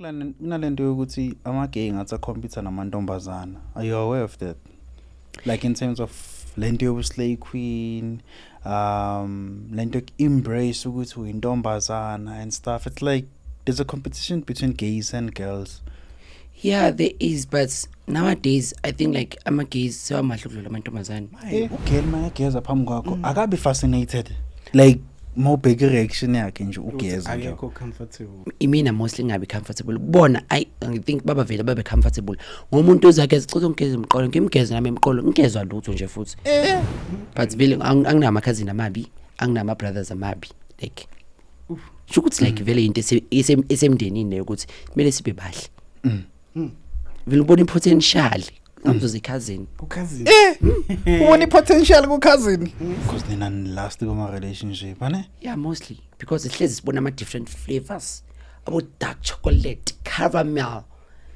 Kunalento yokuthi ama-gay ngathi akhompyutha namantombazana. Are you aware of that? Like in terms of lento yobu-slay queen, lento embrace ukuthi uyintombazana and stuff. It's like there's a competition between gays and girls. Yeah, there is, but nowadays I think like ama-gays sewamahle ukudlula amantombazane. Ugirl mayegeza phambi kwakho akabi fascinated. Like mawubheka i-reaction yakhe nje ugeza nje. Akekho comfortable. Imina mostly ngingabi comfortable kubona. I think baba vele babe comfortable ngomuntu ozakhe sicela ungigeze emqolo, ngimgeze nami emqolo, ngigezwa lutho nje futhi. But vele anginama cousin amabi, anginama brothers amabi, like sho ukuthi like vele into esemndenini leyo ukuthi kumele sibe bahle. Vele ubona i-potential ngamzuza i-cousin. Ku-cousin. Ubona i-potential ku-cousin. Because nina ni-last kuma-relationship, ane? Yeah, mostly because sihlezi sibona ama-different flavors, abo dark chocolate, caramel.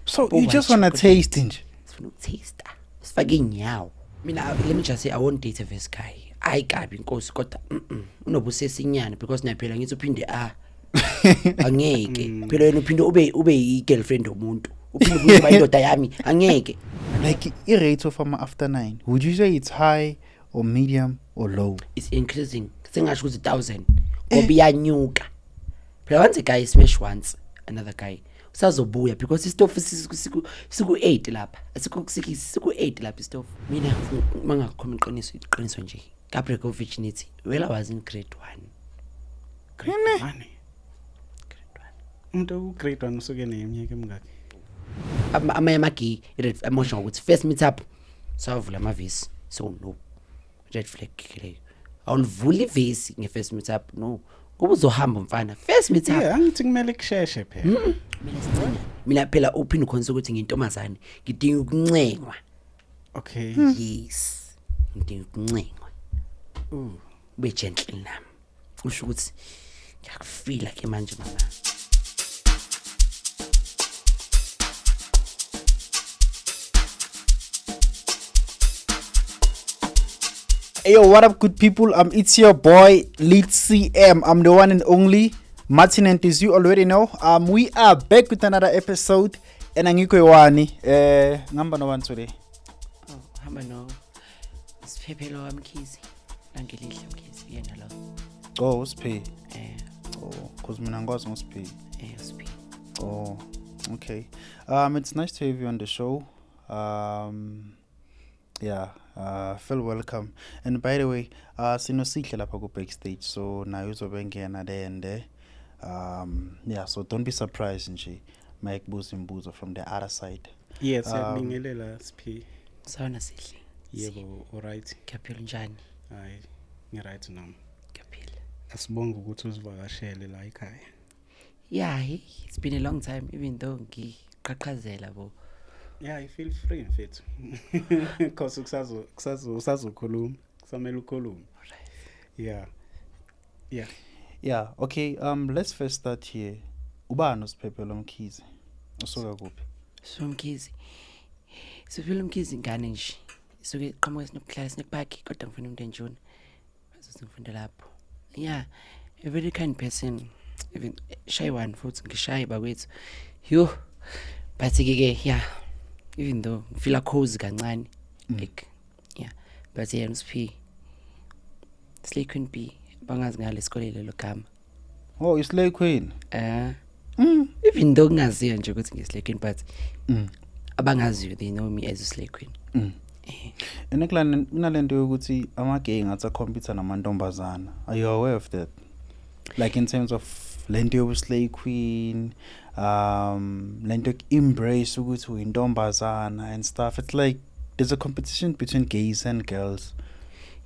So Bo you just white wanna chocolate. taste nje. Sifuna ukutaste, sifake inyawo. Mina, let me just say, I won't date a verse guy. Ayi kabi inkosi, kodwa unobusesinyana because naphela ngithi uphinde a angeke phela wena uphinde ube i-girlfriend yomuntu, uphinde ubuye uba indoda yami, angeke. Like i-rate of ama after 9, would you say it's high or medium or low? It's increasing, sengasho ukuthi 1000 ngoba iyanyuka phela. Once a guy smash once, another guy usazobuya because isitofu siku 8 lapha, asikho ku 6, siku 8 lapha isitofu. Mina mangakhuluma iqiniso, iqiniso nje, ka-break of virginity, well, I was in grade 1. Grade 1. Umuntu oku-grade 1 usuke neminyaka emingaki? Amanye ama-gay i-red amosha ngokuthi first meet up sawavula amavesi, so no, red flag leyo. Awulivula ivesi nge-first meet up, no, kuba uzohamba mfana first meet up. Yeah, angithi kumele kusheshe phela. Mina sincane, mina phela uphinde ukhonise ukuthi ngiyintombazane, ngidinga ukuncengwa. Okay. Yes, ngidinga ukuncengwa. Ube gentle nami, usho ukuthi ngiyakufila ke manje mama. Hey yo, what up, good people? It's your boy Lead CM. I'm the one and only Martin, and as you already know, we are back with another episode. And angikho yiwani, ngihamba nobani today? Oh, hamba no Siphephelo waMkhize, Langelihle Mkhize, yena lo. Oh, Siphe. Eh. Oh, cause mina ngikwazi ngoSiphe. Eh, Siphe. Oh, okay. It's nice to have you on the show. Yeah, feel welcome. And by the way, sinosihle lapha ku backstage, so naye uzobe engena there and there. Yeah, so don't be surprised nje Mike buza imibuzo from the other side. Yes, siyakubingelela Siphe. Sawona Sihle. Yebo, all right. Ngiyaphila, njani? Hayi, ngi-right nami. Ngiyaphila. Asibonge ukuthi uzivakashele la ekhaya. Yeah, hey, it's been a long time, even though ngiqhaqhazela bo. Yeah, I feel free mfethu. Because kusazo kusazo usazokhuluma, kusamele ukhulume. Alright. Yeah. Yeah. Yeah, okay. Let's first start here. Ubani uSiphephelo Mkhize? Usuka kuphi? Somkhize. Siphephelo Mkhize ingane nje. Isuke iqhamuka esinokuhlala Snake kodwa ngifuna umuntu enjona. Bazothi ngifunde lapho. Yeah, a very kind person. Even shy one futhi ngishaye bakwethu. Yo. But ke ke yeah, even though ngifeel cozy kancane like yeah, but yeah, Siphi Slay Queen B, bangazi ngale sikole lelo gama. Oh, iSlay Queen. Eh. Even though ngingaziyo nje ukuthi ngiSlay Queen, but abangaziyo, they know me as a Slay Queen. And kunalento yokuthi ama-gay ngathi akhompyutha namantombazana. Are you aware of that? Like in terms of lento yobu-slay queen, lento embrace ukuthi uyintombazana and stuff. It's like there's a competition between gays and girls.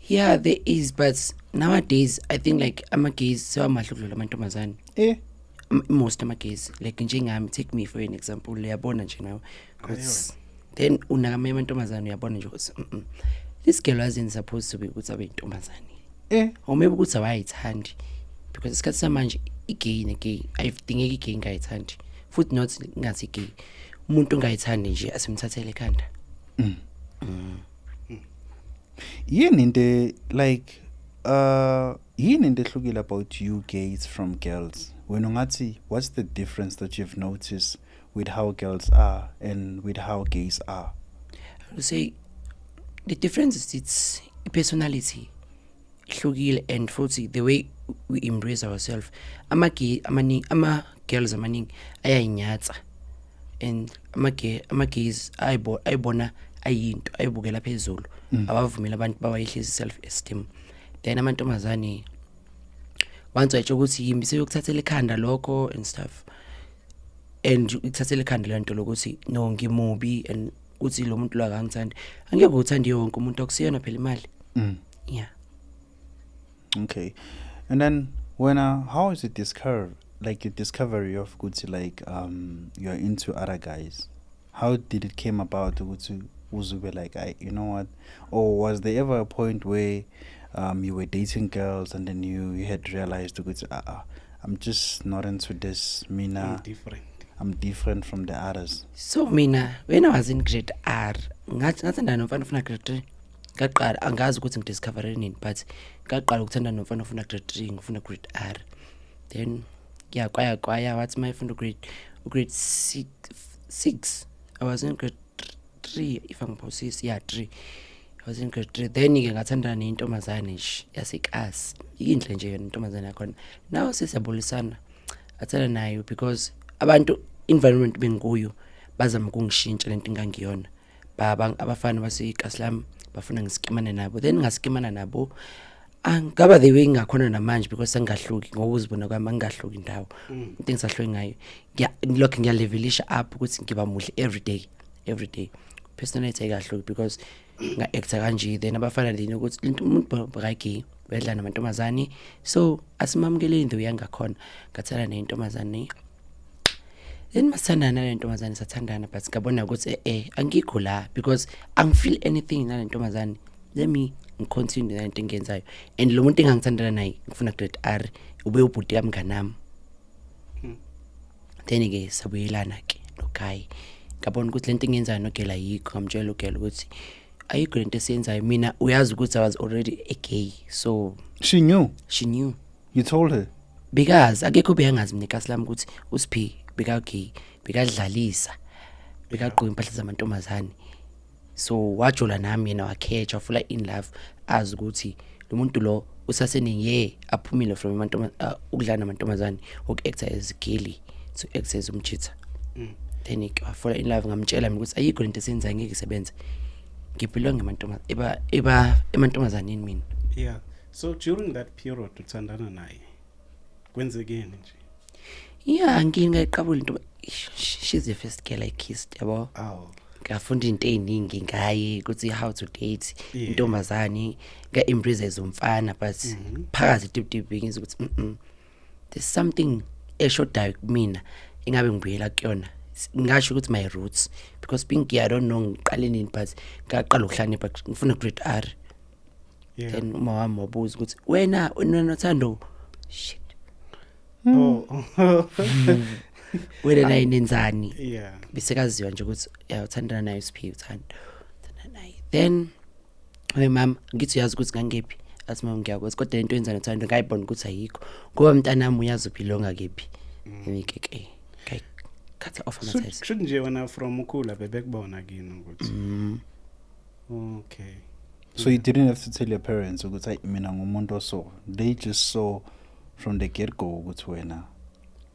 Yeah, there is, but nowadays I think like ama-gays sewamahle ukudlula amantombazane. Most ama-gays, like njengami, take me for an example, uyabona nje nawe ukuthi then unakamanye amantombazane, uyabona nje ukuthi this girl wasn't supposed to be ukuthi abe yintombazane. Or maybe ukuthi awayithandi, because isikhathi samanje i-gay ne-gay ayidingeki, i-gay ingayithandi futhi, not ngathi i-gay, umuntu ongayithandi nje asimthathele ekhanda. Yini into like Yini into ehlukile about you gays from girls? Wena ungathi what's the difference that you've noticed with how girls are and with how gays are? I would say the difference is it's personality ihlukile, and futhi the way we embrace ourselves. Ama-gay amaningi, ama-girls amaningi ayayinyatsa, and ama-gays ayibona ayinto ayibukela phezulu, abavumela abantu bawayehlisa self esteem. Then amantombazane, once wayitsho ukuthi yimbi, seyokuthathela ekhanda lokho and stuff, and ikuthathela ekhanda lento lokuthi no, ngimubi, and ukuthi lo muntu lo akangithandi. Angeke uthande wonke umuntu, akusiyona phela imali. Yeah. Okay. And then when how is it discover like the discovery of ukuthi like you're into other guys? How did it came about ukuthi uzube like, I you know what, or was there ever a point where you were dating girls and then you had realized ukuthi I'm just not into this, mina? I'm different. I'm different from the others. So mina, when I was in grade R, ngathi ngathandana nomfana ofuna grade 3. Ngaqala, angazi ukuthi ngidiscover nini, but ngaqala ukuthanda nomfana ofuna grade 3, ngifuna grade R. Then yeah, kwaya kwaya, wathi mayefunda grade 6, I was in grade 3 if angiphosisi, yeah, 3, I was in grade 3. Then ke ngathandana nentombazane nje yasekasi, inhle nje yona intombazane yakhona. Now sesiyabolisana, athanda nayo because abantu, environment bengikuyo, bazama ukungishintsha lento engangiyona. Baba, abafana basekasi lami bafuna ngisikimane nabo, then ngasikimana nabo. Angaba the way ngingakhona namanje because angingahluki ngokuzibona kwami, angingahluki indawo. Into engisahluki ngayo, ngilokhu ngiyalevelisha up ukuthi ngiba muhle every day, every day. Personality ayikahluki because nga-acta kanje. Then abafana leni ukuthi lento umuntu baka-gay bedlala namantombazane, so asimamukeleni the way angakhona. Ngathanda nentombazane, then masithandana nale ntombazane, sathandana, but ngabona ukuthi angikho la because angifeel anything nale ntombazane. Let me ngicontinue nalento engiyenzayo. And lo muntu engangithandana naye ngifuna grade R ube ubhuti kamnganami. Then ke sabuyelana ke noguy. Ngabona ukuthi lento engiyenzayo nogela ayikho. Ngamtshela ugela ukuthi ayikho lento esiyenzayo. Mina uyazi ukuthi I was already a gay, so She knew? She knew. You told her? Because akekho beyangazi mina ekasi lami ukuthi uSiphi beka-gay, bekadlalisa, bekagqoka impahla zamantombazane. So wajola nami yena, wakhetha, wafalla in love, azi ukuthi lo muntu lo usaseneye aphumile from ukudlala namantombazane, uku-acta as girly to act as umchitha. Then ke wafalla in love. Ngamtshela mina ukuthi ayikho lento esiyenzayo, ngeke isebenze, ngibelong eba eba emantombazaneni mina. Yeah, so during that period uthandana naye, kwenzekeni nje? Yeah, ngingayiqabula into. She's the first girl I kissed, yabo. Aw. Ngafunda into ey'ningi ngaye ukuthi how to date intombazane. Nga-embrace as umfana, but phakathi deep deep ngizwa ukuthi there's something eshodayo kumina engabe ngibuyela kuyona. Ngingasho ukuthi my roots, because being gay, I don't know ngiqale nini, but ngaqala ukuhlakanipha ngifuna grade R. Then uma wami wabuza ukuthi wena unothando, shit. Oh. Wena naye nenzani? Bese kaziwa nje ukuthi ya, uthandana naye uSiphiwe, uthanda uthandana naye. Then hey mama, ngithi uyazi ukuthi ngangephi? Athi mama, ngiyakwazi, kodwa lento yenza nothando ngayibona ukuthi ayikho, ngoba mntanami uyazi ubelonga kephi. Ke ke okay, cut off ama-ties. Kushuthi nje wena from ukhula bebekubona kini ukuthi okay. So you didn't have to tell your parents ukuthi hayi, mina ngumuntu oso. They just saw from the get go ukuthi wena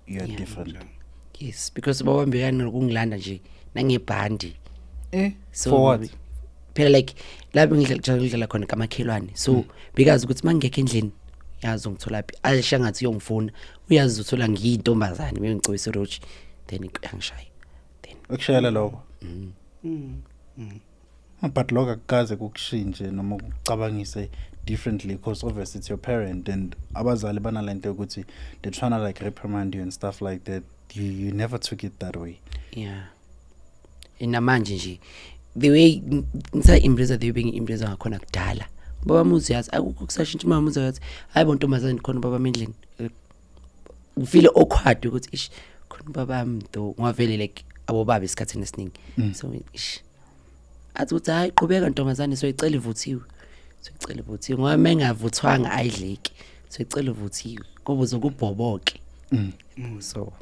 you're different. Njani? Yes, because babambekani nokungilanda nje nangebhandi. So for what? Phela like la bengidlala, ngidlala khona kamakhelwane, so bekazi ukuthi mangekho endlini yazi ungitholaphi, alisha ngathi uyongifuna, uyazi uthola ngiyintombazane bengicobisa iroach, then uyangishaya then. Ukushayela lokho. But lokho akukaze kukushintshe noma ukucabangise differently, because obviously it's your parent, and abazali banalento yokuthi they're trying to like reprimand you and stuff like that. You never took it that way? Yeah, namanje nje the way ngisa embrace, the way bengi-embrace ngakhona kudala, baba muzi yazi akukho kusashintsha. Umama muzi yathi hayi bo ntombazane, khona ubaba endlini. Ngifeel awkward ukuthi ish, khona ubaba though, ngoba vele like abobaba esikhathini esiningi. So ish, athi ukuthi hayi, qhubeka ntombazane, soyicela ivuthiwe, soyicela ivuthiwe, ngoba uma engavuthwanga ayidleki. So icela uvuthiwe ngoba uzokubhoboke. So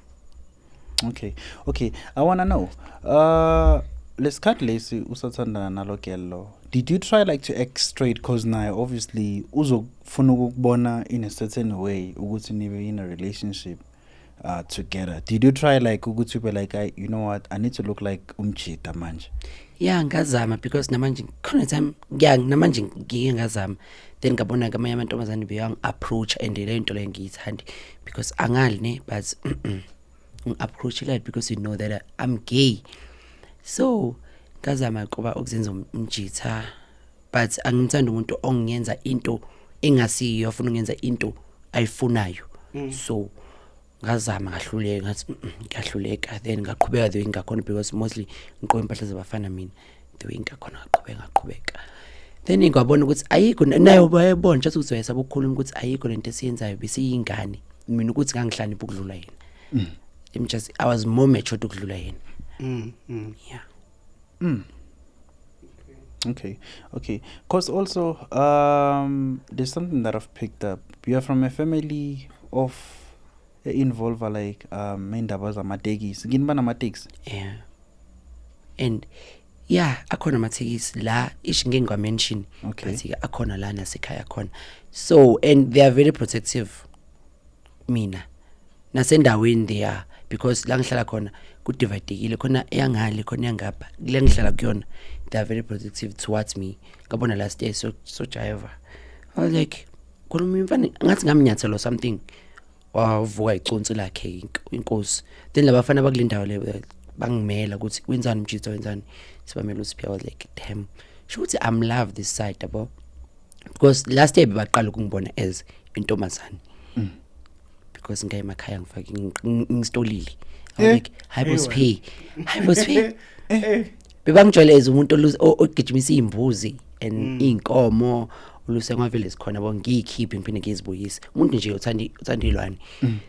Okay, I want to know, lesikhathi lesi usathandana nalo girl lo, did you try like to act straight? 'Cause naye obviously uzofuna ukukubona in a certain way ukuthi nibe in a relationship together. Did you try like ukuthi ube like, "You know what, I need to look like umjita manje"? Yeah, ngazama because namanje khona time, yeah, namanje ngike ngazama, then ngabona ke amanye amantombazane beyangi-approach and le nto leyo ngiyithandi because angali ne, but ngi-approach like because you know that I'm gay. So ngazama kuba ukuzenza umjitha, but angimthandi umuntu ongiyenza into engasiyo, afuna ungenza into ayifunayo. So ngazama, ngahluleka, ngathi, ngiyahluleka." Then ngaqhubeka the way ngakhona because mostly ngiqoka impahla zabafana mina. The way ngakhona, ngaqhubeka, ngaqhubeka, then ngabona ukuthi ayikho nayo, bayabona just ukuthi wayesaba ukukhuluma ukuthi ayikho lento esiyenzayo, besiyingane. Mina ukuthi ngangihlonipha ukudlula yena. I'm just, I was more matured ukudlula yena. Yeah. Okay. 'Cause also there's something that I've picked up. You are from a family of involve like indaba zamatekisi. Kini banamatekisi? Yeah, and yeah, akhona amathekisi la, ish, ngeke ngiwa-mention. But ke akhona la nasekhaya khona, so and they are very protective mina nasendaweni they are, because la ngihlala khona kudividekile, khona eyangale, khona eyangapha. Kule ngihlala kuyona they are very protective towards me. Ngabona last year, so jiva, I was like, khuluma imfana ngathi ngamnyathela or something, wavuka iconsi lakhe inkosi. Then labafana bakule ndawo le bangimela ukuthi wenzani umjitha, wenzani, sibamela uSiphiwe. I was like, "Damn, sho ukuthi I'm love this side," yabo, because last year bebaqala ukungibona as intombazane because ngaye emakhaya ngifake ngistolile. I was like, "Hayi bo Siphe, hayi bo Siphe." Bebangijwayele as umuntu ogijimisa iy'mbuzi and iy'nkomo, oluse kwavele sikhona bo, ngiyikhiphe ngiphinde ngizibuyise, umuntu nje uthanda iy'lwane.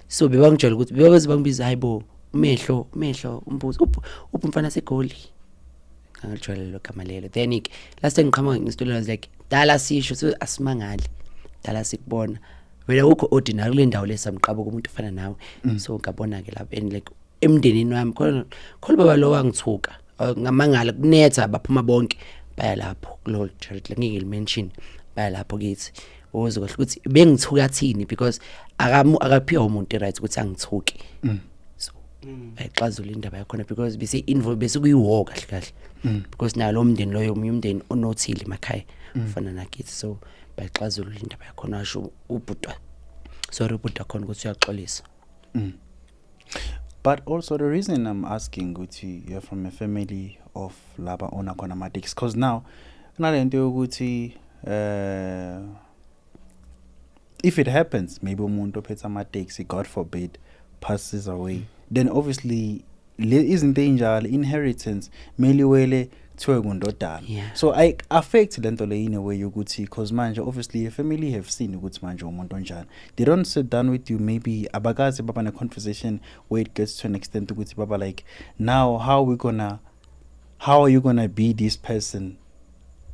So bebangijwayele ukuthi bebaze bangibiza, "Hayi bo, umehlo, umehlo umbuzi, uphi, uphi umfana seGoli?" Ngangijwayele lelo gama lelo. Then ke last time ngiqhamuka ngisitolo, I was like, "Dala sisho, so asimangali, dala sikubona wena ukho ordinary kule ndawo lesamqabuka umuntu ofana nawe." So ngabona ke lapho and like emndenini wami khona khona baba lo wangithuka. Ngamangala kunetha, baphuma bonke baya lapho kulo charity, ngeke ngilimention, baya lapho kithi uze kahle ukuthi bengithuka thini because akaphiwa umuntu right ukuthi angithuke. So ayixazula indaba yakhona because bese involve, bese kuyi-war kahle kahle, because nayo lo mndeni loyo omunye umndeni onothile emakhaya ufana nakithi. So bayixazulula indaba yakhona, washo ubhuti, sorry, ubhuti wakhona ukuthi uyaxolisa. But also the reason I'm asking ukuthi you're from a family of laba owner khona amatekisi, because now kunalento yokuthi if it happens maybe umuntu ophethe amateksi, God forbid, passes away, then obviously le izinto ey'njalo, inheritance mele iwele kuthiwe kundodana. So I affect lento le in a way yokuthi because manje obviously your family have seen ukuthi manje umuntu onjani. They don't sit down with you, maybe abakaze baba ne-conversation where it gets to an extent ukuthi baba like, now how are you gonna be this person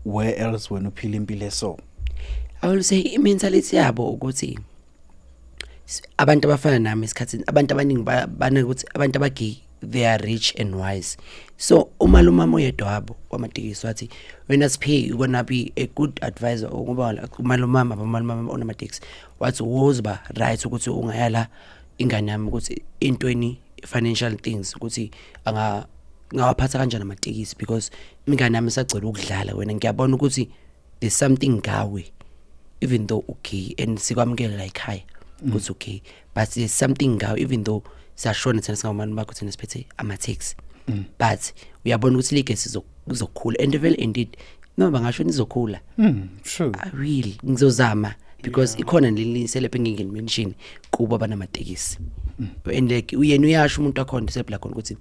where else wena uphila impilo eso? I will say i-mentality yabo ukuthi abantu abafana nami esikhathini, abantu abaningi bana ukuthi abantu abagay, they are rich and wise. So umalume wami oyedwa wabo wamatekisi wathi, "Wena Siphe, you gonna be a good advisor," ngoba umalume wami, abamalume wami onamatekisi, wathi wozoba right ukuthi ungaya la ingane yami ukuthi intweni financial things ukuthi anga ngawaphatha kanjani amatekisi, because ingane yami isagcela ukudlala. Wena ngiyabona ukuthi there's something ngawe, even though okay and sikwamukela la ekhaya ukuthi okay, but there's something ngawe, even though siyashona thina singabomani bakho, thina siphethe ama-taxi, but uyabona ukuthi legacy izokhula. And vele indeed, noma bangasho izokhula. True. I will, ngizozama because ikhona leli selephe engingelimention kubo abanamatekisi and like uyena uyasho umuntu wakhona sebla khona ukuthi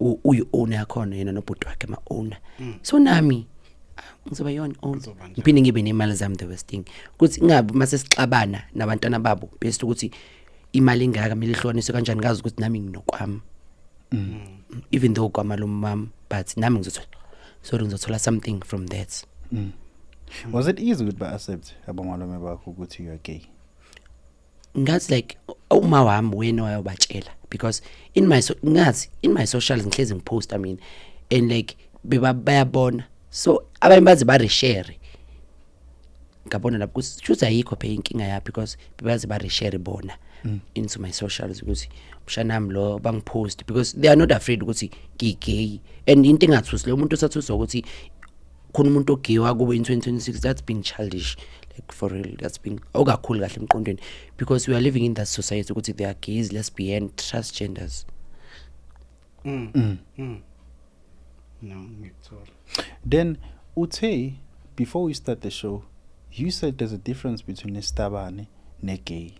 uyi-owner yakhona, yena nobhuti wakhe ama-owner. So nami ngizoba yona owner. Uzoba njalo. Ngiphinde ngibe nemali zami. The worst thing ukuthi ingabe mase sixabana nabantwana babo bese ukuthi imali ingaka kumele ihlukaniswe kanjani, ngazi ukuthi nami nginokwami, even though kwamalume wami, but nami ngizothola, sorry, ngizothola something from that. Was it easy ukuthi ba-accept abomalume bakho ukuthi you are gay? Ngathi like uma wami wena wayobatshela, because in my so, ngathi in my socials ngihlezi ngipost, I mean, and like beba bayabona, so abanye baze ba reshare. Ngabona lapho ukuthi shuthi ayikho phela inkinga ya, because bebaze ba reshare bona into my socials ukuthi mshanami lo bangipost, because they are not afraid ukuthi ngigay. And into engathusi lo muntu osathuswa ukuthi khona umuntu ogay wakubo in 2026, that's being childish, like for real, that's being awukakhulu kahle emqondweni, because we are living in that society ukuthi there are gays, lesbian, transgenders. No, ngikuthola. Then uthe before we start the show, you said there's a difference between isitabane negay.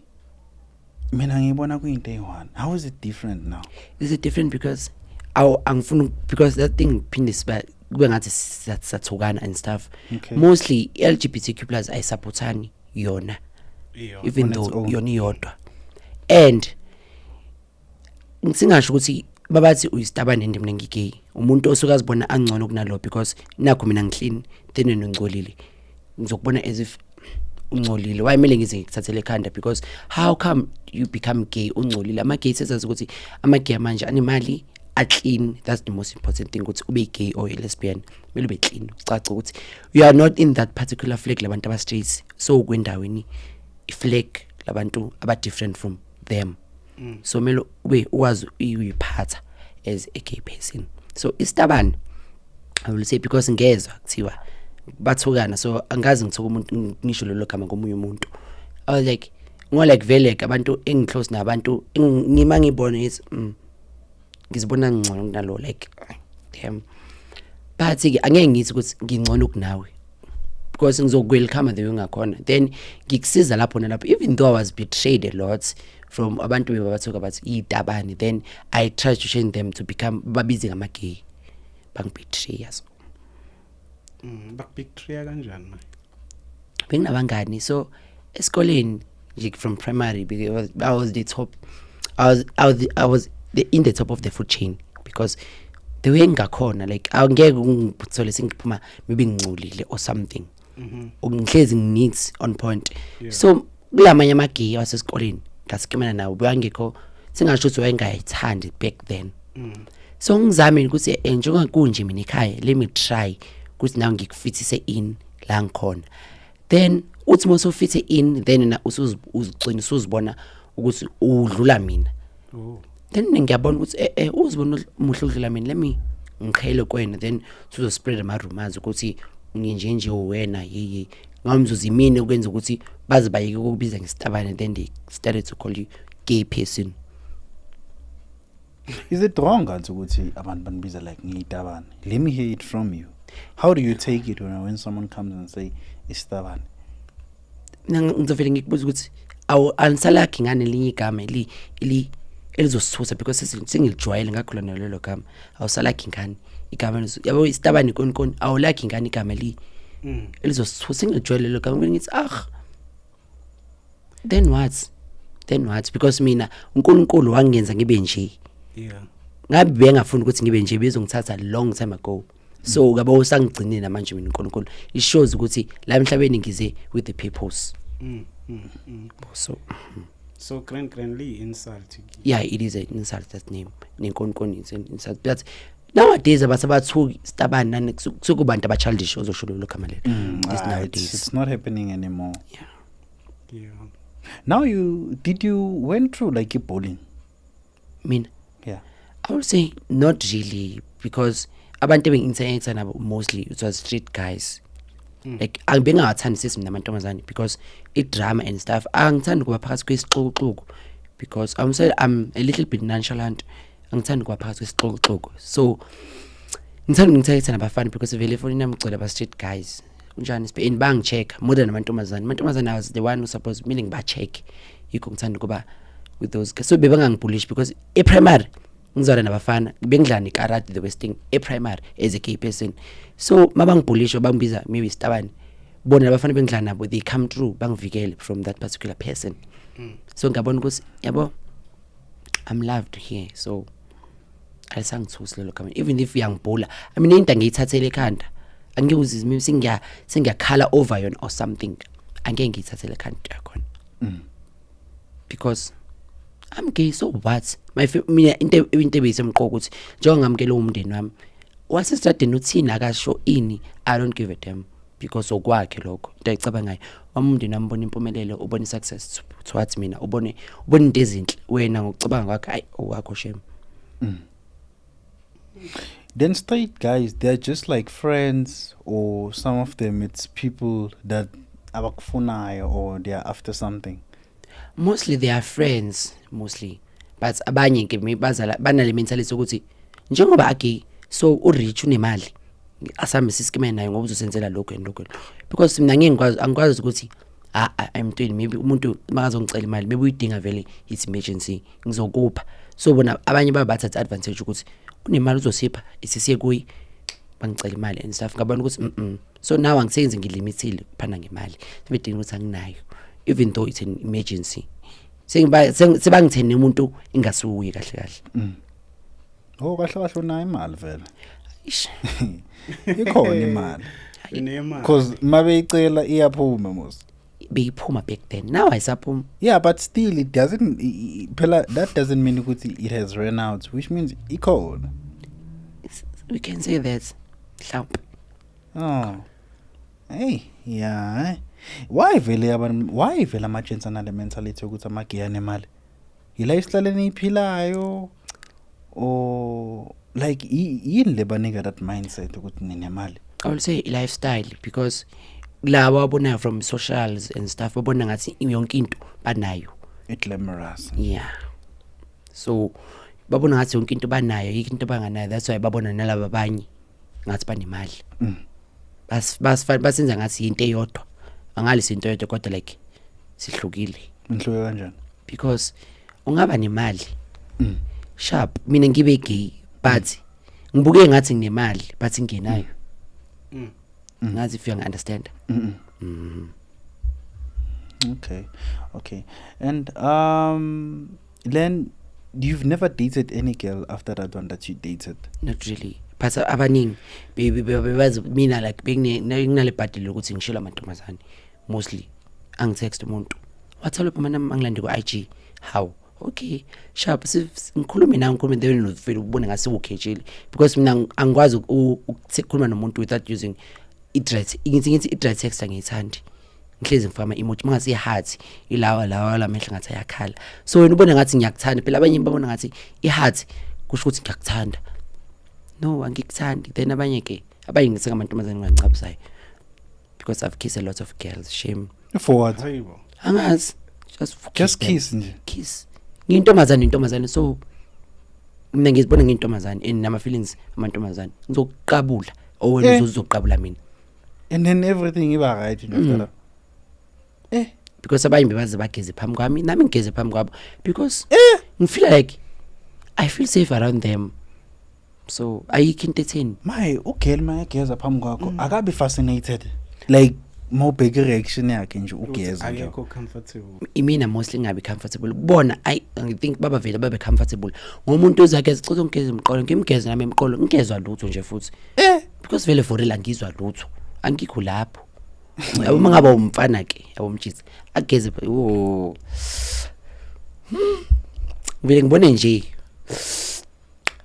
Mina ngibona kuyinto eyi-one. How is it different now? Is it different? Because awu angifuni, because that thing phinde siba kube ngathi sathukana and stuff. Mostly LGBTQ+ ayisupportani yona. Iyo. Even On its though own. Yona iyodwa, and singasho ukuthi babathi uyisitabane and mina ngigay, umuntu osuke azibona angcono kunalo, because nakho mina ngiclean, then wena ungcolile, ngizokubona as if ungcolile. Why kumele ngize ngikuthathele ekhanda? Because how come you become gay ungcolile? Ama-gay, sezazi ukuthi ama-gay manje anemali, a-clean. That's the most important thing, ukuthi ube gay or a lesbian kumele ube clean, ucace ukuthi you are not in that particular flag labantu aba-straight, so kwendaweni i-flag labantu aba-different from them. So kumele ube ukwazi uyiphatha as a gay person. So isitabane, I will say, because ngezwa kuthiwa bathukana, so angazi ngithuka umuntu, ngisho lelo gama komunye umuntu. I was like, ngo like vele like abantu engiclose nabantu ngima ngibone ngithi ngizibona ngcono kunalo, like damn. But ke angeke ngithi ukuthi ngingcono kunawe, because ngizokwelcome the way ngakhona, then ngikusiza lapho nalapho. Even though I was betrayed a lot from abantu bebathuka bathi itabane, then I tried to change them to become babize ngama-gay, bangibetray. So Bakubetray kanjani manje? Benginabangani, so esikoleni nje from primary because I was the top, I was in the top of the food chain, because the way ngingakhona, like angeke ungithole sengiphuma maybe ngingcolile or something. Ngihlezi ngineat, on point. So kulamanye amagay wasesikoleni ngasikimana nawo bangekho, singasho ukuthi wayengayithandi back then. So ngizame ukuthi njengoba kunje mina ekhaya, let me try ukuthi nawe ngikufithise in la ngikhona. Then uthi mase ufithe in, then na uzigcina usuzibona ukuthi udlula mina. Then ngiyabona ukuthi uzibona muhle udlula mina, let me ngiqhele kwena. Then sizo spread ama rumors ukuthi nginje nje wena yeye ngamzuzu imini ukwenza ukuthi baze bayeke ukubiza ngesitabane. Then they started to call you gay person. Is it wrong kanti ukuthi abantu banibiza like ngiyitabane? Let me hear it from you. How do you take it when someone comes and say isitabane? Mina ngizovele ngikubuza ukuthi awu anisalakhi ngane elinye igama eli eli elizosithusa, because sengilijwayele, ngakhula nalo lelo gama. Awusalakhi ngane igama yabo isitabane koni koni, awulakhi ngane igama eli elizosithusa? Sengilijwayele lelo gama. Ngithi ah, then what, then what? Because mina uNkulunkulu wangenza ngibe nje. Ngabe bengafuni ukuthi ngibe nje, bezongithatha long time ago. So ngabe usangigcinile namanje mina uNkulunkulu. It shows ukuthi la emhlabeni ngize with the purpose. So So grand grandly insult. Yeah, it is an insult, that name nenkonkoni is an insult. But nowadays abasabathuki sitabani nani, kusukubantu abachildish ozosho lelo gama lelo. This Ah, nowadays. It's not happening anymore. Yeah. Now you did, you went through like bullying? Mina? Yeah. I would say not really, because abantu ebengi-interact nabo mostly it was street guys. Like angibengawathandi sisi mina amantombazane, because i-drama and stuff, angithandi ukuba phakathi kwesixukuxuku, because I'm sorry, I'm a little bit nonchalant. Angithandi ukuba phakathi kwesixukuxuku, so ngithanda ngithethe nabafana, because vele efonini yami kugcwele aba-street guys, unjani and bangi-check more than amantombazane. Amantombazane, I was the one who supposed kumele ngiba-check, yikho ngithanda ukuba with those guys. So bebangangibhulishi, because e-primary ngizwana nabafana, bengidlala nekarate, the worst thing e-primary as a gay person. So mabangibhulisha bangibiza maybe isitabane, bona labafana bengidlala nabo, they come through bangivikele from that particular person. So ngabona ukuthi yabo I'm loved here, so alisangithusi lelo gama. Even if uyangibhula, I mean, into angiyithathele ekhanda, angeke uzizwe maybe sengiyakhala over yona or something, angeke ngiyithathele ekhanda into yakhona. Because I'm gay, so what? Mina into ebeyisemqoka ukuthi njengoba ngamukele umndeni wami wasestradeni, uthini akasho ini, I don't give a damn, because okwakhe lokho, into ayicabangayo. Wami umndeni wami ubona impumelelo, ubona i-success towards mina, ubone into ezinhle. Wena ngokucabanga kwakhe, ayi, owakho, shame. Then straight guys, they're just like friends, or some of them it's people that abakufunayo or they are after something? Mostly they are friends mostly, but abanye ke bazala banale mentality ukuthi njengoba agay, so urich, unemali, asambe siskime naye ngoba uzosenzela lokho and lokho. Because mina ngeke ngikwazi, angikwazi ukuthi ah ah, I'm doing, maybe umuntu makazongicela imali, maybe uyidinga vele, it's emergency, ngizokupha. So bona abanye babathatha advantage ukuthi unemali, uzosipha, isisiye kuyi, bangicela imali and stuff. Ngabona ukuthi So now angisenzi, ngilimithile ukuphana ngemali, sebedinga ukuthi anginayo, even though it's an emergency. Sengiba sebangithene umuntu ingasuye kahle kahle. Oh, kahle kahle unayo imali vele. Ish. Ikhona imali. Unemali. Because mabeyicela iyaphuma mos. Beyiphuma back then, now ayisaphuma. Yeah, but still it doesn't phela that doesn't mean ukuthi it has run out, which means ikhona. We can say that mhlawumbe. Oh. Hey, yeah. Eh. Why vele abantu, why vele ama-gents anale mentality ukuthi amagay anemali? I-lifestyle eniyiphilayo or like yini le banika that mindset ukuthi ninemali? I will say lifestyle, because laba ababonayo from socials and stuff babona ngathi yonke into banayo. I-glamorous. Yeah, so babona ngathi yonke into banayo, yikho into banganayo. That's why babona nalaba abanye ngathi banemali. Bas basenza ngathi into eyodwa, angalisi into eyodwa, kodwa like sihlukile. Nihluke kanjani? Because ungaba nemali sharp, mina ngibe gay, but ngibuke ngathi nginemali but ngingenayo. Ngazi if you understand. Okay. And then you've never dated any girl after that one that you dated? Not really, but abaningi bebazi mina, like benginale bhadi lokuthi ngishela amantombazane. Mostly angitext umuntu, wathola phuma nami, angilande ku-IG. How, okay, sharp, ngikhulume nawe, ngikhulume, then uvele ubone ngase ukhethile, because mina angikwazi ukukhuluma nomuntu without using i-threat. Ngithi i-dry text angiyithandi, ngihlezi ngifaka ama-emoji, mangase i-heart, ilawa lawa lamehlo ngathi ayakhala, so wena ubone ngathi ngiyakuthanda. Phela abanye babona ngathi i-heart kusho ukuthi ngiyakuthanda. No, angikuthandi. Then abanye ke, abanye ngithi ngamantombazane ngingacabuzayo, because I've kissed a lot of girls, shame. For what? Hayibo. Angazi, just for Just them. Kiss nje. Kiss. Ngiyintombazane, intombazane, so mina ngizibona ngiyintombazane and nama feelings amantombazane, ngizokuqabula or wena uzoqabula mina. And then everything iba right nje after that. Because abanye bebaze bageze phambi kwami, nami ngigeze phambi kwabo, because ngifeel like I feel safe around them, so ayikho into etheni. My ugirl mayegeza phambi kwakho, akabi fascinated? Like mawubheka i-reaction yakhe nje ugeza nje. Akekho comfortable. Imina mostly ngabi comfortable kubona. I think baba vele babe comfortable ngomuntu ozakhe, sicela ungigeze emqolo, ngimgeze nami emqolo, ngigezwa lutho nje futhi. Because vele for real angizwa lutho, angikho lapho, yabo. Uma ngaba umfana ke, yabo, umjitsi ageze, oh, vele ngibone nje,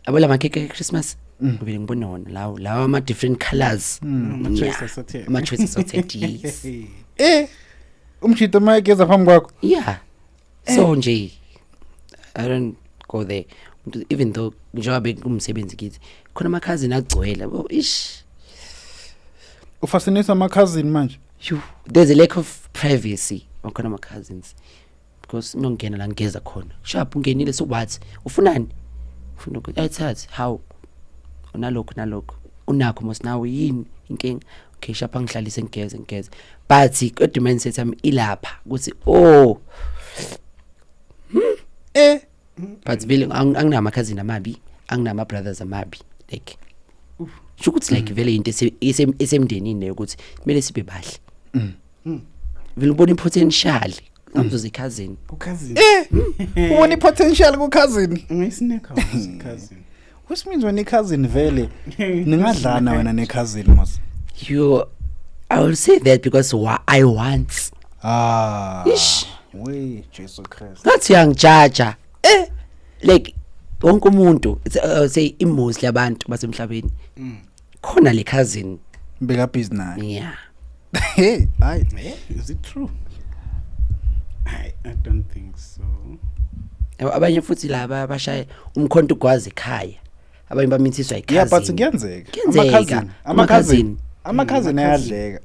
yabo, la makhekhe Christmas, ngivele ngibone wona lawo lawo ama different colors. Ama-choice assorted. Ama choice assorted, yes. Umshito mayegeza phambi kwakho. Yeah, so nje I don't go there. Even though njengoba bekumsebenzi kithi khona ama-cousin agcwele, yabo, ish. Ufascinate ama-cousin manje. You, there's a lack of privacy makhona ama-cousins, because nongena la ngigeza khona, sharp, ungenile, so what, ufunani, ufuna ukuthi ayithathe, how, unalokhu nalokhu unakho mos, nawe yini inkinga? Okay, sharp, angihlalise, ngigeze, ngigeze, but kodwa mindset yami ilapha ukuthi oh. But vele anginama cousin amabi, anginama brothers amabi, like sho ukuthi like vele into esemndenini leyo ukuthi kumele sibe bahle. Vele ubona i-potential ngamzuza i-cousin. Ucousin. Ubona i-potential ku-cousin. Ungayisineka cousin. Which means wena i-cousin vele ningadlana wena ne-cousin mos. You, I will say that because I want Ah. Ish. We Jesu Christ. Ngathi uyangijaja. Like wonke umuntu, it's, say i-mostly abantu basemhlabeni khona le cousin. Beka busy naye. Yeah. Hey, hayi. Is it true? I don't think so. Yabo, abanye futhi laba abashaya umkhonto ugwaza ekhaya, abanye bamithiswa Yeah, but i-cousin. kuyenzeka. Kuyenzeka. Ama-cousin, ama-cousin, ama-cousin ayadleka.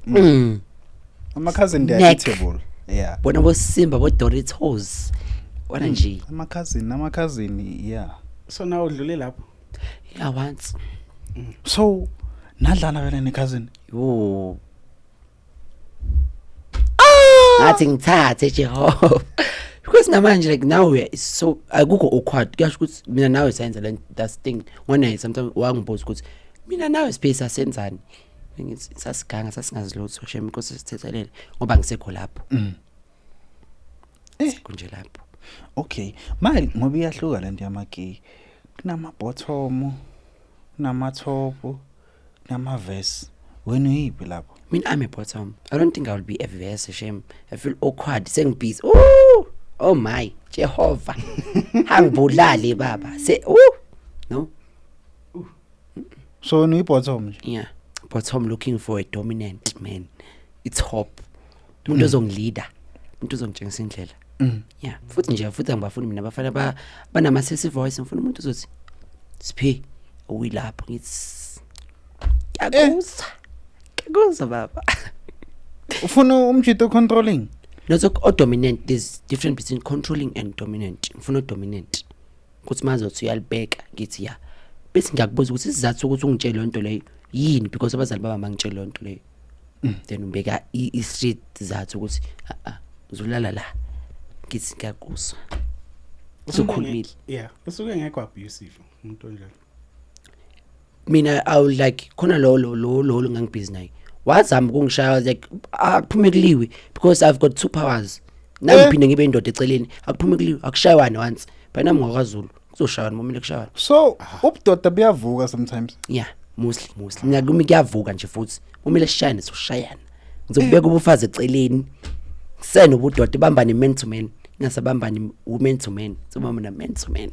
Ama-cousin, they are Neck. eatable. Yeah. Bona boSimba, bo-Doritos, wona nje. Ama-cousin, ama-cousin, yeah. So now udlule lapho. Yeah, once. So nadlana vele ne-cousin? Yo, ngathi ngithathe Jehova, because namanje, like now we are so, akukho awkward. Kuyasho ukuthi mina nawe sayenza le that thing ngona. Sometimes wangibuza ukuthi mina nawe space asenzani. Ngithi sasiganga, sasingazi lutho, shem, inkosi sithethelele ngoba ngisekho lapho. Kunje lapho. Okay, manje ngoba iyahluka lento yama-gay, kunama-bottom, kunama-top, kunama-verse, wena uyiphi lapho? Mina, I'm a bottom. I don't think I will be a verse, shame. I feel awkward sengibusy. Oh, oh my Jehova, angibulali baba se, oh no. So wena uyi-bottom nje? Yeah, bottom, looking for a dominant man. It's hope, umuntu ozongilida, umuntu ozongitshengisa indlela. Yeah, futhi nje, futhi angibafuni mina abafana banama-sexy voice. Ngifuna umuntu ozothi, "Siphe uyilapho," ngithi, "Ngiyakuzwa, ngiyakuzwa baba." Ufuna umjito controlling? No, so o-dominant. There's difference between controlling and dominant. Ngifuna o-dominant ukuthi mazothi uyalibeka, ngithi ya, bese ngiyakubuza ukuthi isizathu sokuthi ungitshele leyo nto leyo yini, because abazali baba bangitshele leyo nto leyo. Then ubeka i-straight sizathu ukuthi a uzolala la, ngithi ngiyakuzwa, usukhulumile. Yeah, usuke ngekho abusive umuntu onjalo. Mina I would like khona lo ngangibhizi naye wazama ukungishaya. I was like, akuphume kuliwe, because I've got two powers nami. Ngiphinde ngibe indoda eceleni. Akuphume kuliwe, akushaywane once, but nami ngokwaZulu kuzoshaywana momile kushaywana. So ubudoda buyavuka sometimes? Yeah, mostly mina kumi kuyavuka nje, futhi umele sishayane, soshayana. Ngizokubeka ubufazi eceleni, senobudoda, ibambane man to man, ingasabambani woman to man, sobambana man to man.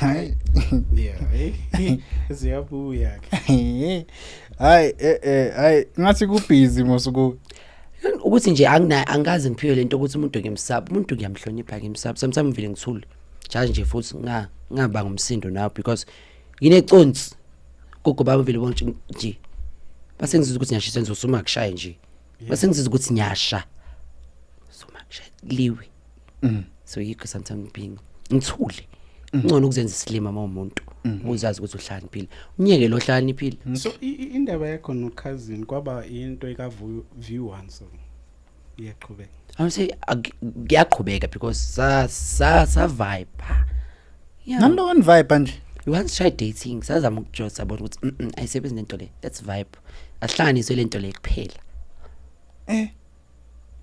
Hayi. Yeah, eh, ziyabuya ke. Hayi, hayi, ngathi kubhizi mosuku. Ukuthi nje angina, angazi ngiphiwe lento ukuthi umuntu ngimsaba, umuntu ngiyamhlonipha, ngimsaba. Sometimes ngivele ngithule nje nje, futhi ngaba ngumsindo nawe because ngineconsi gogo bami vele bonke nje base ngizizwa ukuthi ngiyashisa, ngizosuma kushaye nje, base ngizizwa ukuthi ngiyasha, suma kushaye liwe. So yikho sometimes being ngithule ngcono ukuzenza isilima uma umuntu uzazi ukuthi uhlakaniphile, unyeke lo hlakaniphile. So indaba yakho no cousin kwaba into eka view one, so iyaqhubeka? I would say kuyaqhubeka because sa vibe, yeah. Nalo one vibe nje. We once tried dating, sazama ukujola, sabona ukuthi ayisebenzi lento le. Let's vibe, asihlanganiswe lento le kuphela.